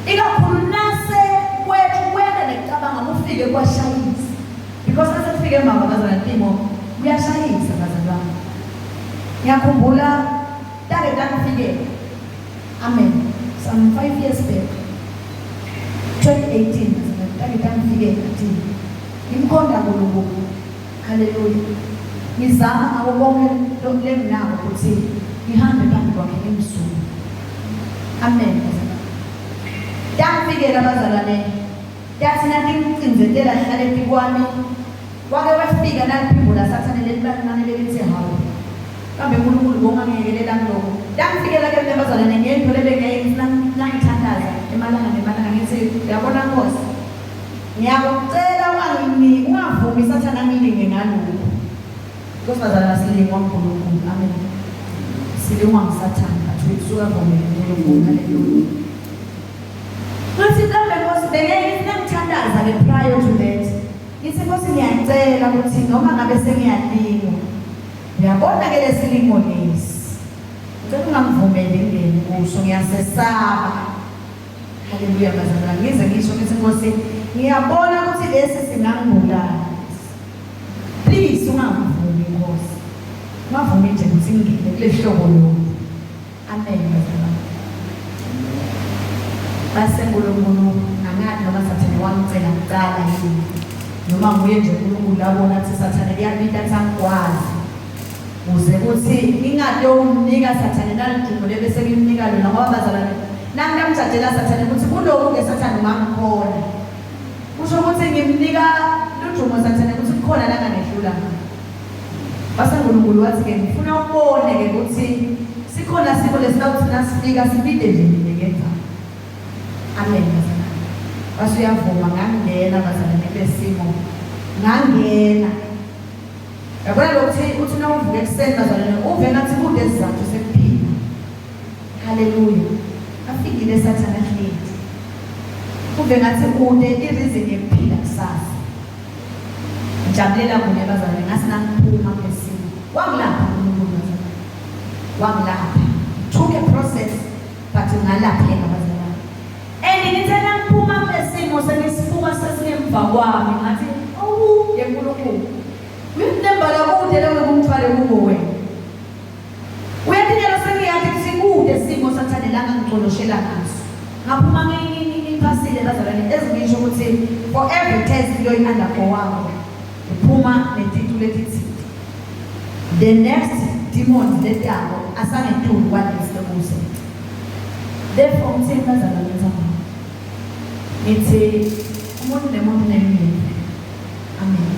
Ikakhulu nase kwethu kwenta nekucabanga kufike kwashayisa. Because nase kufike mama bazalwane timo kuyashayisa bazalwane. Ngiyakhumbula take tangifikela. Amen. Some 5 years back. 2018 bazalwane take tangifikela thina. Ngimkhonda uNkulunkulu. Haleluya. Ngizama ngako konke lenginako ukuthi ngihambe phambi kwakhe ngimsulwa. Amen. Tangifikela bazalwane tathi natingicindzetela hlale etikwami wake wefika naliphimbo lasathane lelibancane lelithi hawu kambe uNkulunkulu bongangiyekelela kuloko tangifikela ke mina bazalwane ngento lebengeke nangithandaza emalanga nemalanga ngithi uyabona Nkosi Ngiyakucela unganginiki, ungavumi sathane angilinge ngalokhu. Because bazalwane silingwa uNkulunkulu. Amen. Silingwa ngusathane, but usuka avumele uNkulunkulu. Haleluya. Ngathi mhlawumbe Nkosi bengeke ngithi nangithandaza ke prior to that. Ngithi Nkosi ngiyacela ukuthi noma ngabe sengiyalingwa. Ngiyabona-ke lesilingo lesi. Ngicela ungangivumeli ngingene kuso, ngiyasesaba. Haleluya bazalwane. Ngize ngisho ngithi Nkosi, ngiyabona ukuthi lesi singangibulala. Please ungangivumi Nkosi. Ungavumi nje ukuthi ngingene kule hlobo lolu. Amen bazalwane. Base uNkulunkulu angathi noma Sathane wangicela kuqala yini. Noma nguye nje uNkulunkulu labona ukuthi Sathane kuyabita athi angikwazi. Kuze kuthi ngingatowumnika Sathane nalidumo lebese ngimnika lona ngoba bazalwane nanginamjajela Sathane ukuthi kuloku ke Sathane ungangikhona. Kusho ukuthi ngimnika ludumo Sathane ukuthi kukhona la ngangehlula. Wase uNkulunkulu wathi-ke ngifuna ubone-ke ukuthi sikhona simo lesitawuthi nasifika sibide nje mina ngemva. Amen bazalwane. Wase uyavuma ngangena bazalwane kule simo. Ngangena. Yabona lokuthi uthi nawuvuka ekuseni bazalwane uve ngathi kude isizathu sekuphila. Haleluya. Afikile sathana ahleti. Uve ngathi kude i-reason yekuphila kusasa. Ngijabulela kunye bazalwane ngase nangiphuma kulesimo. Wangilapha uNkulunkulu bazalwane. Wangilapha. Took a process but ngalapheka bazalwane. And ngithe nangiphuma kulesimo sengisibuka sesingemva kwami ngathi awu yeNkulunkulu. Uyinemba lakude lewe kumthwale kubo wena. Uyatikela sengiyathi ukuthi kude isimo sathane la ngangicoloshela ngaso. Ngaphuma ngiphasile bazalwane ezingisho ukuthi for every test loyi-undergo wakho uphuma neticu letitsite. The next demons letako asangetulu kwalesi lokuze. Therefore ngithini bazalwane nzama. Ngithi umuntu nemuntu nemindeni. Amen.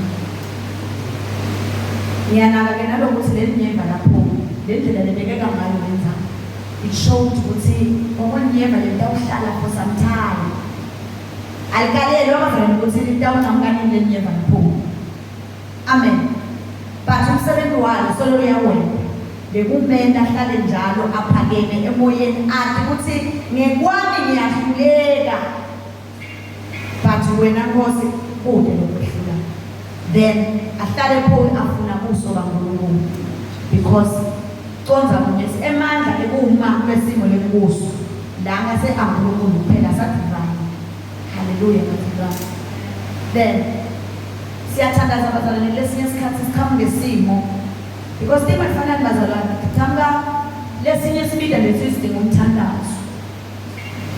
Ngiyanaka ke nalokuthi leli nyemba lapho le ndlela lebekeka ngayo lenzaba it showed ukuthi okunyemba lelitawuhlala for some time. Alikalelwa bazalwane ukuthi litawunqamuka nini leli nyemba liphuma. Amen. But umsebenzi walo solo uyawena. Bekumele ahlale njalo aphakeme emoyeni athi ukuthi ngekwami ngiyahluleka. But wena Nkosi kude lokwehlula. Then ahlale Paul afuna buso baNkulunkulu because condza kunye emandla ekuma kulesimo lekuso la ngase aNkulunkulu kuphela sadivine. Hallelujah bazalwane. Then siyathandaza bazalwane lesinye isikhathi siqhamuke isimo because thing ayifanani bazalwane siqhamuka lesinye sibida lesi sidinga umthandazo.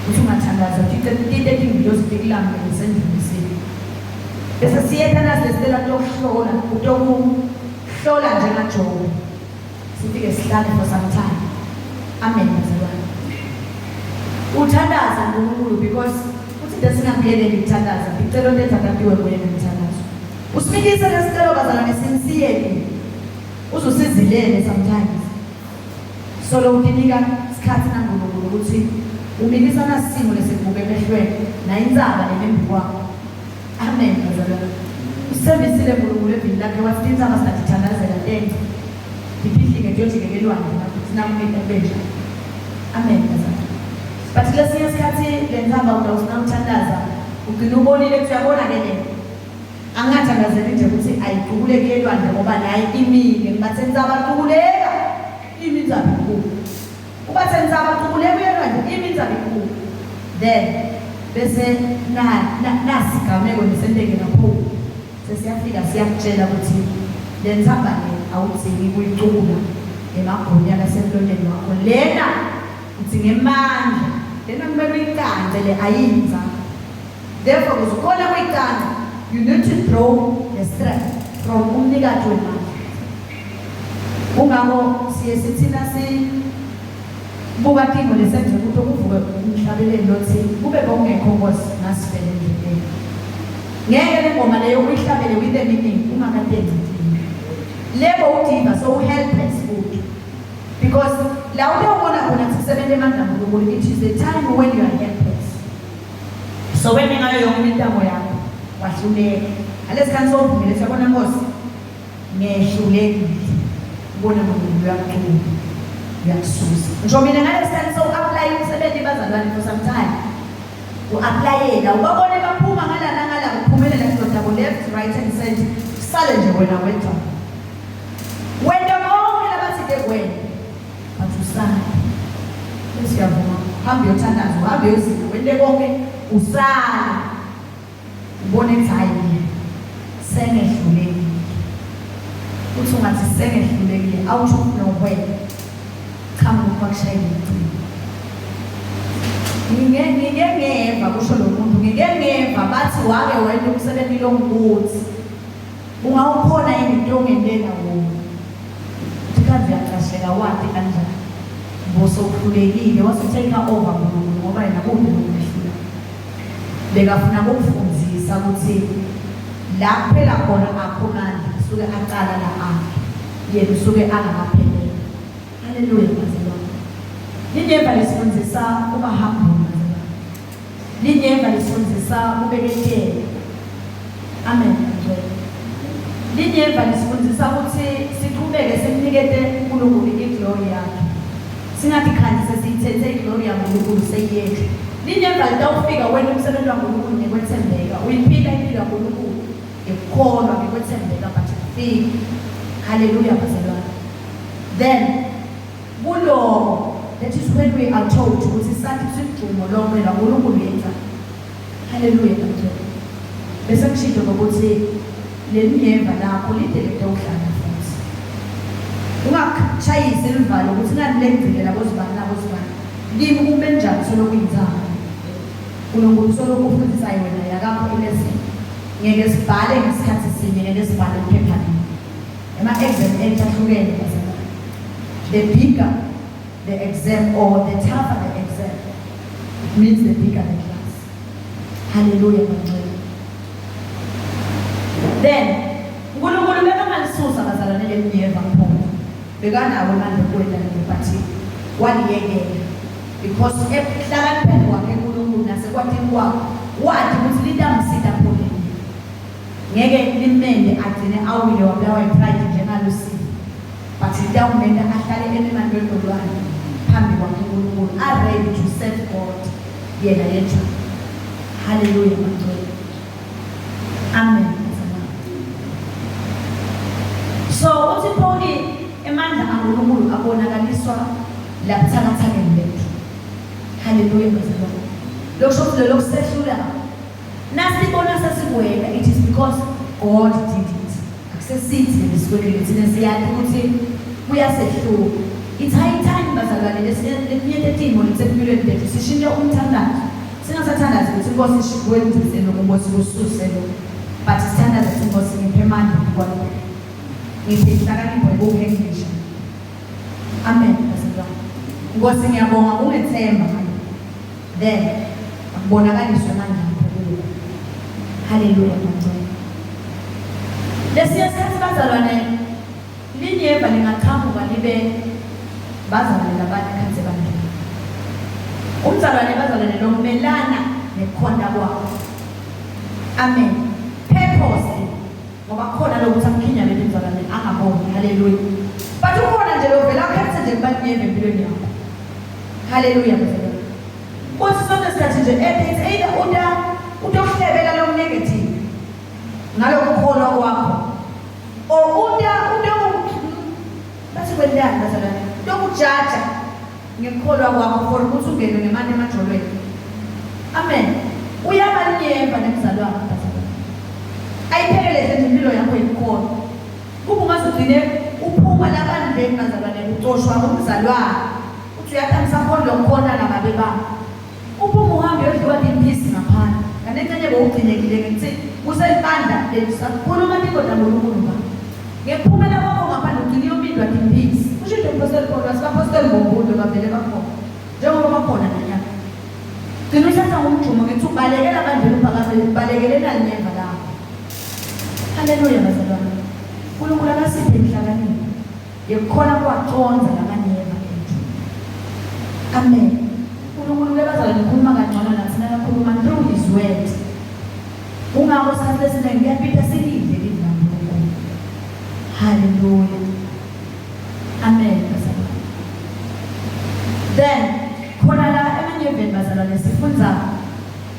Uthi ungathandaza tite tite tingilozi tikulambe ngisendlini. Bese siyethandaza lesicela kuyokuhlola utokuhlola njengaJobe. Sifike sihlale for some time. Amen bazalwane. Uthandaza uNkulunkulu because uthi into esingakuyeleli ukuthandaza icelo lethathathiwe kuye ngomthandazo. Usifikise lesicelo bazalwane sinsiyele. Uzusizilele sometimes. Solo utinika sikhathi naNkulunkulu ukuthi umilisa nasimo lesikubuka emehlweni nayintsaba lemembi kwakho. Amen bazalwane. Usithembisile uNkulunkulu evini lakhe wathi tintsaba singatithandazela tence tiphihlike tiyojikeke elwandle sinamita kube njalo. Amen bazalwane. But lesinye isikhathi le ntsaba utawusinamthandaza ugcina ubonile ukuthi uyabona-ke le Angingathandazeli nje ukuthi ayiqukuleke elwandle ngoba naye imile. Ngibathe ntsaba qukuleka imi intsaba inkulu. Ubathe ntsaba qukuleka uye elwandle imi intsaba inkulu. Then bese na nasigameko nesenteke lapho sesiyafika siyakutshela ukuthi le ntsaba le awudzingi kuyicukula emagunya lasemlonyeni wakho lena udzinga emandla lena kumele uyicance le ayinza Therefore ukuze ukhone kuyicanga you need to draw the strength from umnikati wemandla. Kungako siye sithina sibuka tingo lesenze ukuthi kuvuke umhlabeleli lothi kube bokungekho Nkosi ngasifele endleleni. Ngeke le ngoma leyo uyihlabele with a meaning ungakatenzi tinto. Lebo udiva so helpless kude. Because la uyobona khona ukuthi kusebenza emandla kaNkulunkulu it is the time when you are helpless. So wena ngayo yonke intamo yakho wahluleka. Ngalesikhathi sowuvumile siyabona Nkosi ngehlulekile. Ubona uNkulunkulu uyakucula. Uyakususa. Ngisho mina ngalesikhathi sowu apply umsebenzi bazalwane for some time. U-applyela ubabone baphuma ngala nangala kuphumelela indoda ko left right and center. Sale nje wena wedwa. Wena. wena but usale. Bese uyavuma uhambe uyothandaza uhambe uyozila wente konke usale. Ubone ukuthi hayi mina sengehlulekile. Uthi ungathi sengehlulekile out of nowhere qhamuka bakushayela ucingo. Ngike ngike ngeva kusho lo muntu ngike ngeva bathi wake wena umsebenzi longukuthi ungawukhona yini into ongentela wona. Uthi kanti uyaqasheka wati kanjani. Bosokuhlulekile wase take over uNkulunkulu ngoba yena kude nokumehlula. Bekafuna kukufundzisa ukuthi la kuphela khona akho mandla usuke aqala la akhe yena usuke angakaphelele. Haleluya bazalwane. Linyeva lisifundisa kuba humble bazalwane. Linyeva lisifundisa kubeketela. Amen ngcwele. Linyeva lisifundisa ukuthi siqhubeke simnikete uNkulunkulu iglory yakhe. Singathi khanti sesiyithethe iglory yaNkulunkulu seyiyethu. Linyeva litawufika wena umsebenzi waNkulunkulu ngekwethembeka. Uyiphila impilo yaNkulunkulu ngekukholwa ngekwethembeka but kufika. Hallelujah bazalwane. Then kuloko that is when we are told ukuthi sathi sidumo lonke laNkulunkulu yenza. Hallelujah bazalwane. Bese ngishilo ngokuthi leli nyeva lakho lide lento yokuhlala futhi. Ungakushayisi ilivalo ukuthi ngani lengcike labozibani nabozibani. Kimi kube njani solokhu inzalo. uNkulunkulu solokhu ufundisa yona yakakho ilesson. Ngeke sibhale ngesikhathi sinye ngeke sibhale iphepha linye. Ema-exam ethu ahlukene bazalwane. The bigger the exam or the tougher the exam, it means the bigger the class. Hallelujah bangcwele. Then uNkulunkulu bekangalisusa bazalwane leminyeva mpholo. Bekanawo amandla okwenta lokho but waliyekela because ekuhlakanipheni kwakhe uNkulunkulu nasekwatini kwakhe wathi ukuthi litamsita Paul ngeke limende agcine awile wabulawa yipride njengalusifa but litawumenda ahlale ememandwendolwane phambi kwakhe uNkulunkulu a-ready to serve God yena yedwa. Haleluya bangcwele. Amen. So uthi Pauli emandla kaNkulunkulu abonakaliswa la buthakathakeni bethu. Haleluya bazalwane. Lokho ukuthi lelo kusehlula nasibona sesikwenda it is because God did it. Akusesithi lesikwendile thina siyazi ukuthi kuyasehlula. It's high time bazalwane lesinye tetimo lesempilweni tethu sishintshe umthandazo. Singasathandazi ukuthi Nkosi shikwenzise lokhu Nkosi kususe lokhu. But sithandaza ukuthi Nkosi ngiphe amandla kwalokho. Ngiphe inhlakanipho yokuhengisha. Amen. Bazalwane. Nkosi ngiyabonga ungethemba manje. Then akubonakaliswe amandla akho kuwe. Haleluya bangcwele. Lesiya sikhathi bazalwane linyeva lingaqhamuka libe bazalwane labanye khathi ebandleni. Umzalwane bazalwane lomelana nekukhonta kwakho. Amen. Purposely ngoba kukhona lokuthi amkhinyabele umzalwane angaboni. Haleluya. But ukhona nje lovela akhethe nje kuba linyeva empilweni yakho. Haleluya bazalwane. Kuthi sonke isikhathi nje it's either uta utohlebela lo negative ngalokukholwa kwakho or uta uta bathi kwentani bazalwane utokujaja ngekukholwa kwakho for ukuthi ungene ngemali emajolweni. Amen. Uyabanyemba nemzalwane bazalwane. Ayipheleleze nje impilo yakho yekukholwa. Kuba ungaze ugcine uphuma labandleni bazalwane ucoshwa ngumzalwane. Uthi uyathi angisakhoni lokukhona nababe bami. Uphume uhambe uyodliwa timphisi ngaphandle. Kanti encenye bowugcinekile ngekuthi kuselibandla lelisakhuluma tingoda nkulunkulu ba. Ngekuphumela kwakho ngaphandle ugcine uyomindwa timphisi. Kusho into umphostoli Paul wathi baphostoli ngobuntu bavele bakhona. Njengoba bakhona nanyaka. Gcina uthatha ngomjumo ngithi ubalekela abandleni uphakame ubalekele nalinyeva lakho. Haleluya bazalwane. uNkulunkulu akasiphe inhlakanipho yekukhona kuwacondza lamanyeva ethu. Amen. uNkulunkulu ke bazalwane ukhuluma kangcono nathi nakakhuluma through his word. Kungakho isikhathi esiningi kuyapita silidle livi laNkulunkulu. Haleluya. Amen bazalwane. Then khona la emanyeveni bazalwane sifundza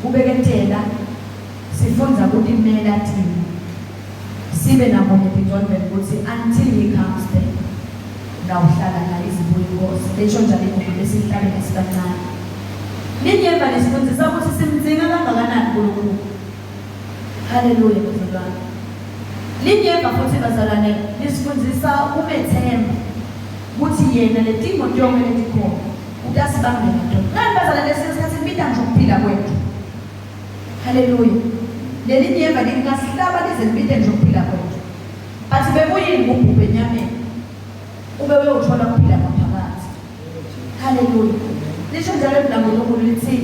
kubeketela sifundza kutimela thina sibe nako ngetingcondvweni ukuthi until he comes back. Ngawuhlala nayo izibulo inkosi. Lesho njalo ingoma besiyihlabela sibancane. Linyeva lisifundisa ukuthi simdzinga kangakanani uNkulunkulu. Haleluya bazalwane. Linyeva futhi bazalwane lisifundisa ukumethemba ukuthi yena letingo tonke letikhona utasibambela tona. Ngani bazalwane lesinye isikhathi libita ngisho ukuphila kwethu. Haleluya. Leli nyeva lingasihlaba lize libite nje ukuphila kwethu. But bekuyini kubhubha enyameni ube uyothola ukuphila ngaphakathi. Haleluya. Lisho njalo izwi laNkulunkulu lithi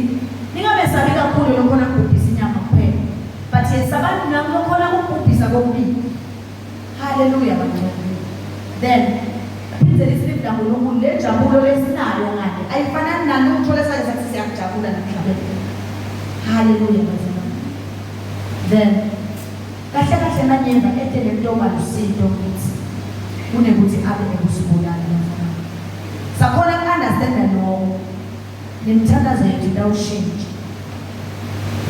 ningabesabi kakhulu lokhona kubhubhisa inyama kuphela. But yesabani nalokhona kubhubhisa kokubili. Haleluya bangcwele. Then phinde lithi izwi laNkulunkulu le njabulo lesinayo ngale ayifanani nalutho lesake sathi siyakujabula namhlabeni. Haleluya bazalwane. Then Kahle kahle manyemba ete lento alusito kithi kunekuthi abe ekusibulala bafana. Sakhona ku understand lokho. Nemithandazo yethu itawushintsha.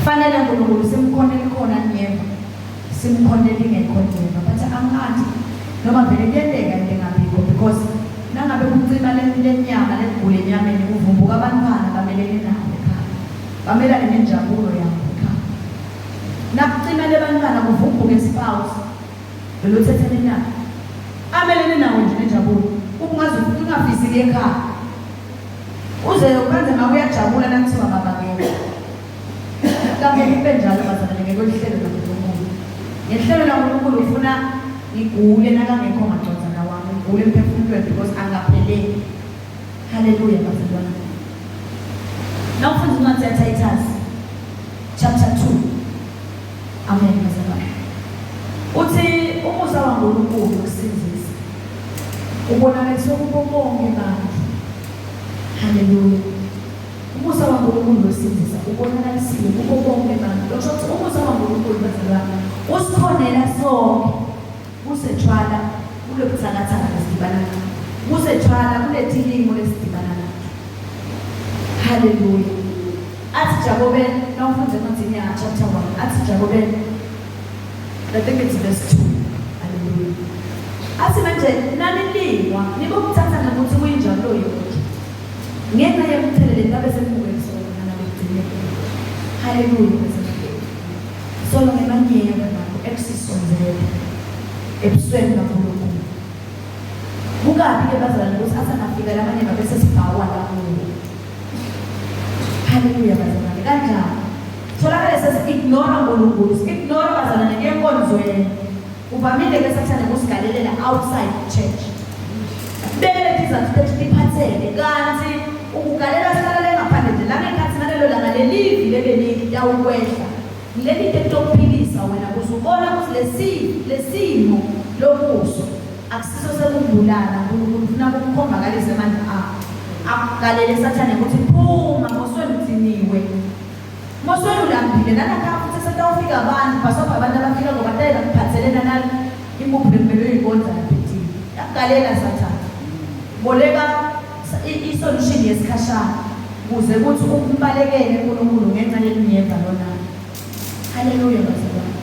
Fanele uNkulunkulu simkhone likhona nyemba. Simkhone lingekho nyemba but angathi noma vele kuyenteka into engabikho because nangabe kucima lenyama legula enyameni kuvumbuka abantwana bamelene nawo ekhaya. Bamelane nenjabulo yakho ekhaya. Nakucima lebantwana kuvumbuke spouse loluthethene naye. Amelene nawe nje nenjabulo. Ubungaze futhi ungafisi kuye ekhaya. Uze ukwenze ma uyajabula nakuthiwa baba ngeke. Kambe kube njalo bazalwane ngekwelihlelo laNkulunkulu. Ngehlelo laNkulunkulu ufuna ngigule nakangekho madodana wami, ngigule emphefumulweni because angapheleli. Haleluya bazalwane. Nawufunda incwadi yaTitus chapter 2. Amen bazalwane. Uthi umusa waNkulunkulu ukusindzisa ubonakaliswe kubo bonke abantu. Haleluya. Umusa waNkulunkulu wesindzisa ubonakalisiwe kubo bonke abantu. Lokho ukuthi umusa waNkulunkulu bazalwane usikhonela sonke kusethwala kulobuthakathaka lesidibana nakho. Kusethwala kuletilingo lesidibana nato. Haleluya. Athi Jakobe nawufunda encwadini ya chapter 1 athi Jakobe I think it's verse 2. Haleluya. Athi manje nanilingwa nibokuthatha ngokuthi kuyinjabulo yonke. Ngenxa yemthelele ngabe senibukekisa wona nabekugcineni. Haleluya. Solo ngemanyeva nakho ekusisonzela ebusweni kaNkulunkulu. Kukabi ke bazalwane ukuthi athi angafika lamanyeva bese sibhawa la kuwo. Haleluya bazalwane kanjani? Tholakale sesi-ignora uNkulunkulu, si-ignora bazalwane enkonzweni. Uvamile ke sathane kusigalelela outside church. Beke tizathu tethu tiphatheke kanti ukugalela silalele ngaphandle nje la ngekhathi ngalelo langa lelivi lebelitawukwehla leli nto ekutokuphilisa wena kuze ubona ukuthi lesi lesimo lokuso akusiso sekubulala uNkulunkulu ufuna ukukhombakalisa amandla akho akugalele sathane ukuthi phuma ngosweni udziniwe ngosweni ulambile nalapha futhi setawufika abantu bhasobha abantu abafika ngoba tayela kuphathelena nali impuphu lekumele uyibondla laphethile yakugalela sathane boleka i-solution yesikhashana kuze kuthi umbalekele uNkulunkulu ngenxa yelinyeva lona. Haleluya bazalwane.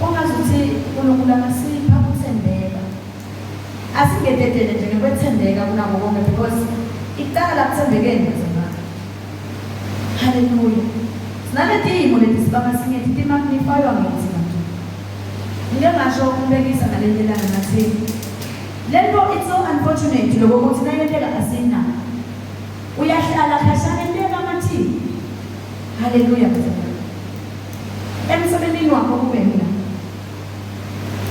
Ungazuthi uNkulunkulu angasipha ukuthembeka. Asingededele nje ngekwethembeka kunako konke because icala lakuthembekeni bazalwane. Haleluya. Sinaleti leti sibanga singethi timagnifywa ngithi manje. Ngike ngasho ukubekisa ngaleli langa ngathi lento it's so unfortunate lokho ukuthi nayenteka asinako. Uyahlala khashana enteka amathini. Haleluya bazalwane. Emsebenzini wakho kube mina.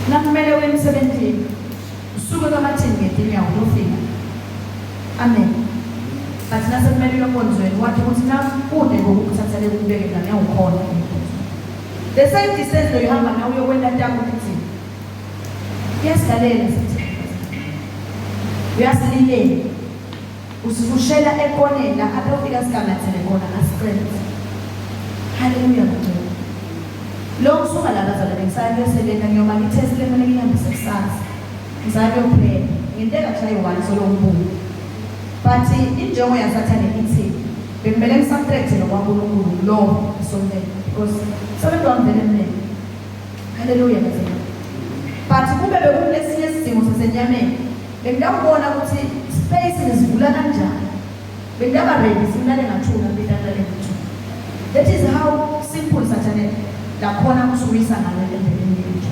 Nakumele uye emsebenzini usuke kamathini ngetinyawo uyofika. Amen. But nasekumele uye enkonzweni wathi ukuthi nakude ngokukuthathele ukubeke la ngiyawukhona enkonzweni. The same distance loyihamba nawe uyokwenta ntango ukuthi uyasilalela sithi uyasililela Usifushela ekoneni la atofika sigangathele khona asiqede. Haleluya bangcwele. Lo kusuka la bazalwane ngisaya kuyosebenza ngiyoma ngithest lemele ngihambise kusasa. Ngisaya kuyophela. Ngenteka kushaye one solo ngibuya. But injongo yaSathane ithi bekumele ngisubtract nokwaNkulunkulu lo esontweni because umsebenzi wami vele mningi. Haleluya bazalwane. But kube bekunesinye isidingo sasenyameni. Bengitawubona ukuthi space ngisivula kanjani. Bengitaba ready simlale ngathuna ngilale ngathuna. That is how simple Sathane lakhona kusuwisa ngayo endleleni yethu.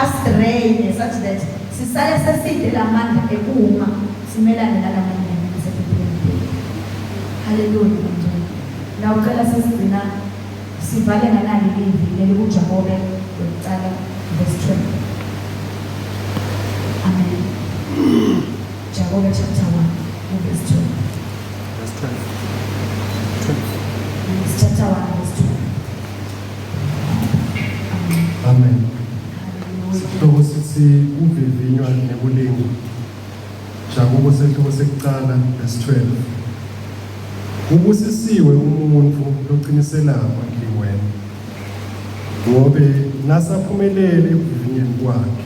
Asidrain such that sisale seside lamandla ekuma simelane nalamandla asephepheni tethu. Hallelujah bangcwele. Nawucela sesigcina sivale nganali livi lelikuJakobe wekucala verse 12. Amen. Jakobe chapter 1 verse 12. Verse 12. 12. Yes, chapter 1 verse 12. Amen. Amen. Hallelujah. Sihloko sithi kuvivinywa nekulingwa. Jakobo sehluko sekucala verse 12. Ubusisiwe umuntu loqiniselako ekulingweni. Ngobe nasaphumelele ekuvivinyeni kwakhe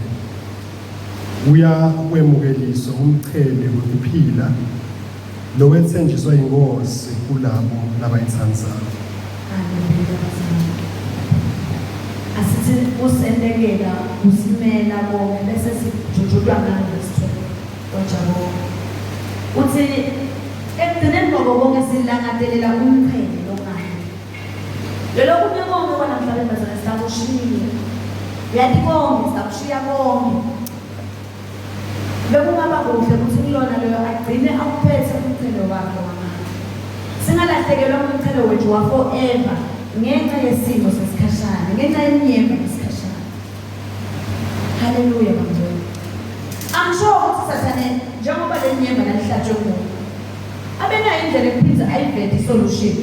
uya kwemukeliswa umchele wekuphila lowetsenjiswa inkosi kulabo labayitsandzako. Hallelujah. bazalwane. Asithi kusentekela kusimela konke bese sijujulwa ngalo verse 12 kwaJakobe. Uthi ekugcineni kwako konke silangatelela umqhele longafi. Lelo kunye konke kwanamhlabeni bazalwane siyakushiya. Uyathi konke siyakushiya konke. Bekungaba kuhle ukuthi kulona loyo agcine awuphethe umqhele wakhe wamanje. Singalahlekelwa umqhele wethu wa forever ngenxa yesimo sesikhashana, ngenxa yeminyemba yesikhashana. Haleluya bangcwele. Angisho ukuthi Sathane njengoba le nyemba lalihlatshwe kuwo. Abenayo indlela ekuphindze ayivete isolution.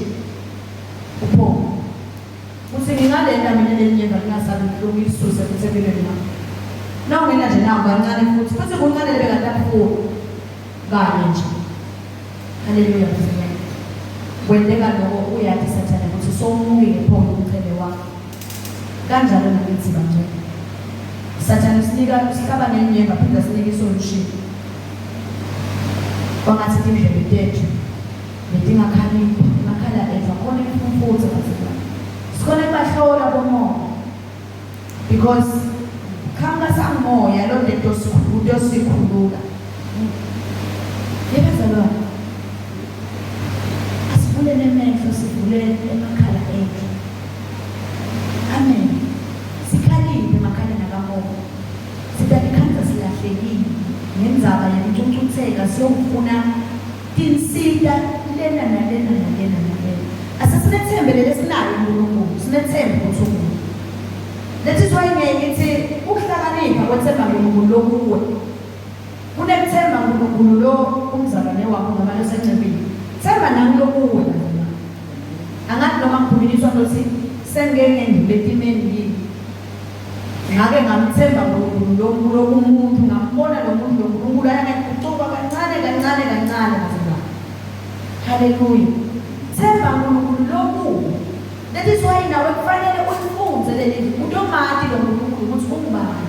Upho. Uthi ngingalenda mina le nyemba ngingasabi buhlungu isuse futhi empilweni yami. Nawungena nje nawo kancane futhi futhi kuncane lebekatafuna kanye nje. Haleluya bazalwane. Kwenteka lokho uyathi Sathane ukuthi sowumukile pho umqhele wakho. Kanjalo nakithi bangcwele. Sathane usinika usihlaba ngenyemba phinde asinike isolution. Kwangathi tindlebe tethu letingakhaliphi emakhala ethu akhona imfumfutho bazalwane. Sikhona kubahlola bomoya. Because qhamuka samoya lo lento sikhulu sikhulula. Yebazalwane. Asivule nemehlo sivule emakhala ethu. Amen. Sikhaliphe emakhaleni akamoya. Sitalikhandza silahlekile ngendzaba yekucucutseka siyofuna tinsita lena nalena nalena nalena. Asesinethembe leli esinayo uNkulunkulu, sinethembe ukuthi unguye. That is why ngiye ngithi ukuhlakanipha kwethemba uNkulunkulu lokuwe. Kunekuthemba uNkulunkulu lo umzalwane wakho noma losencebile. Themba nami lokuwe bazalwane. Angathi noma ngikhulunyiswa lothi sengike ngendlule etimeni yini. Ngake ngamthemba uNkulunkulu lo umuntu ngambona lo muntu lo Nkulunkulu ayangigucuka kancane kancane kancane bazalwane. Haleluya. Themba uNkulunkulu lokuwe. That is why nawe kufanele ulifunze leli utomati lo Nkulunkulu ukuthi ungubani.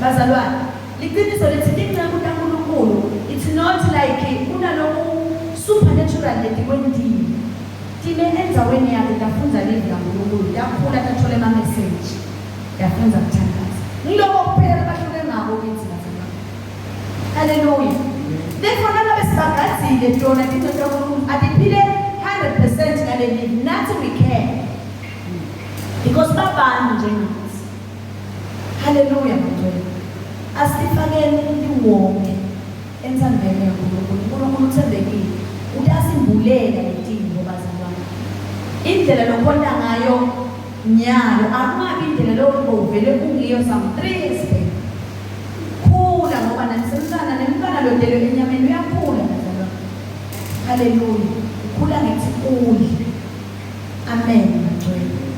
Bazalwane, liqiniso lithi inceku kaNkulunkulu it's not like kunaloku supernatural letikwentile. Time endzaweni yakhe tafundza livi laNkulunkulu, takhula tathola ema-message, tafundza kuthandaza. Ngiloko kuphela labahluke ngako kithi bazalwane. Haleluya. Therefore nangabe sibagadzile tona tinceku taNkulunkulu atiphile 100% ngaleli livi, nathi we can. Because babantu njengathi. Haleluya bangcwele. Asifakeni liwonke entsandvweni yaNkulunkulu. uNkulunkulu uthembekile. Utasimbulela letintfo bazalwane. Indlela lokhonta ngayo nyalo akungabi indlela lo uvele ungiyo some 3 years back. Khula ngoba nanisemntwana nemntwana lodelwe enyameni uyakhula bazalwane. Haleluya. Ukhula ngethi udle. Amen bangcwele.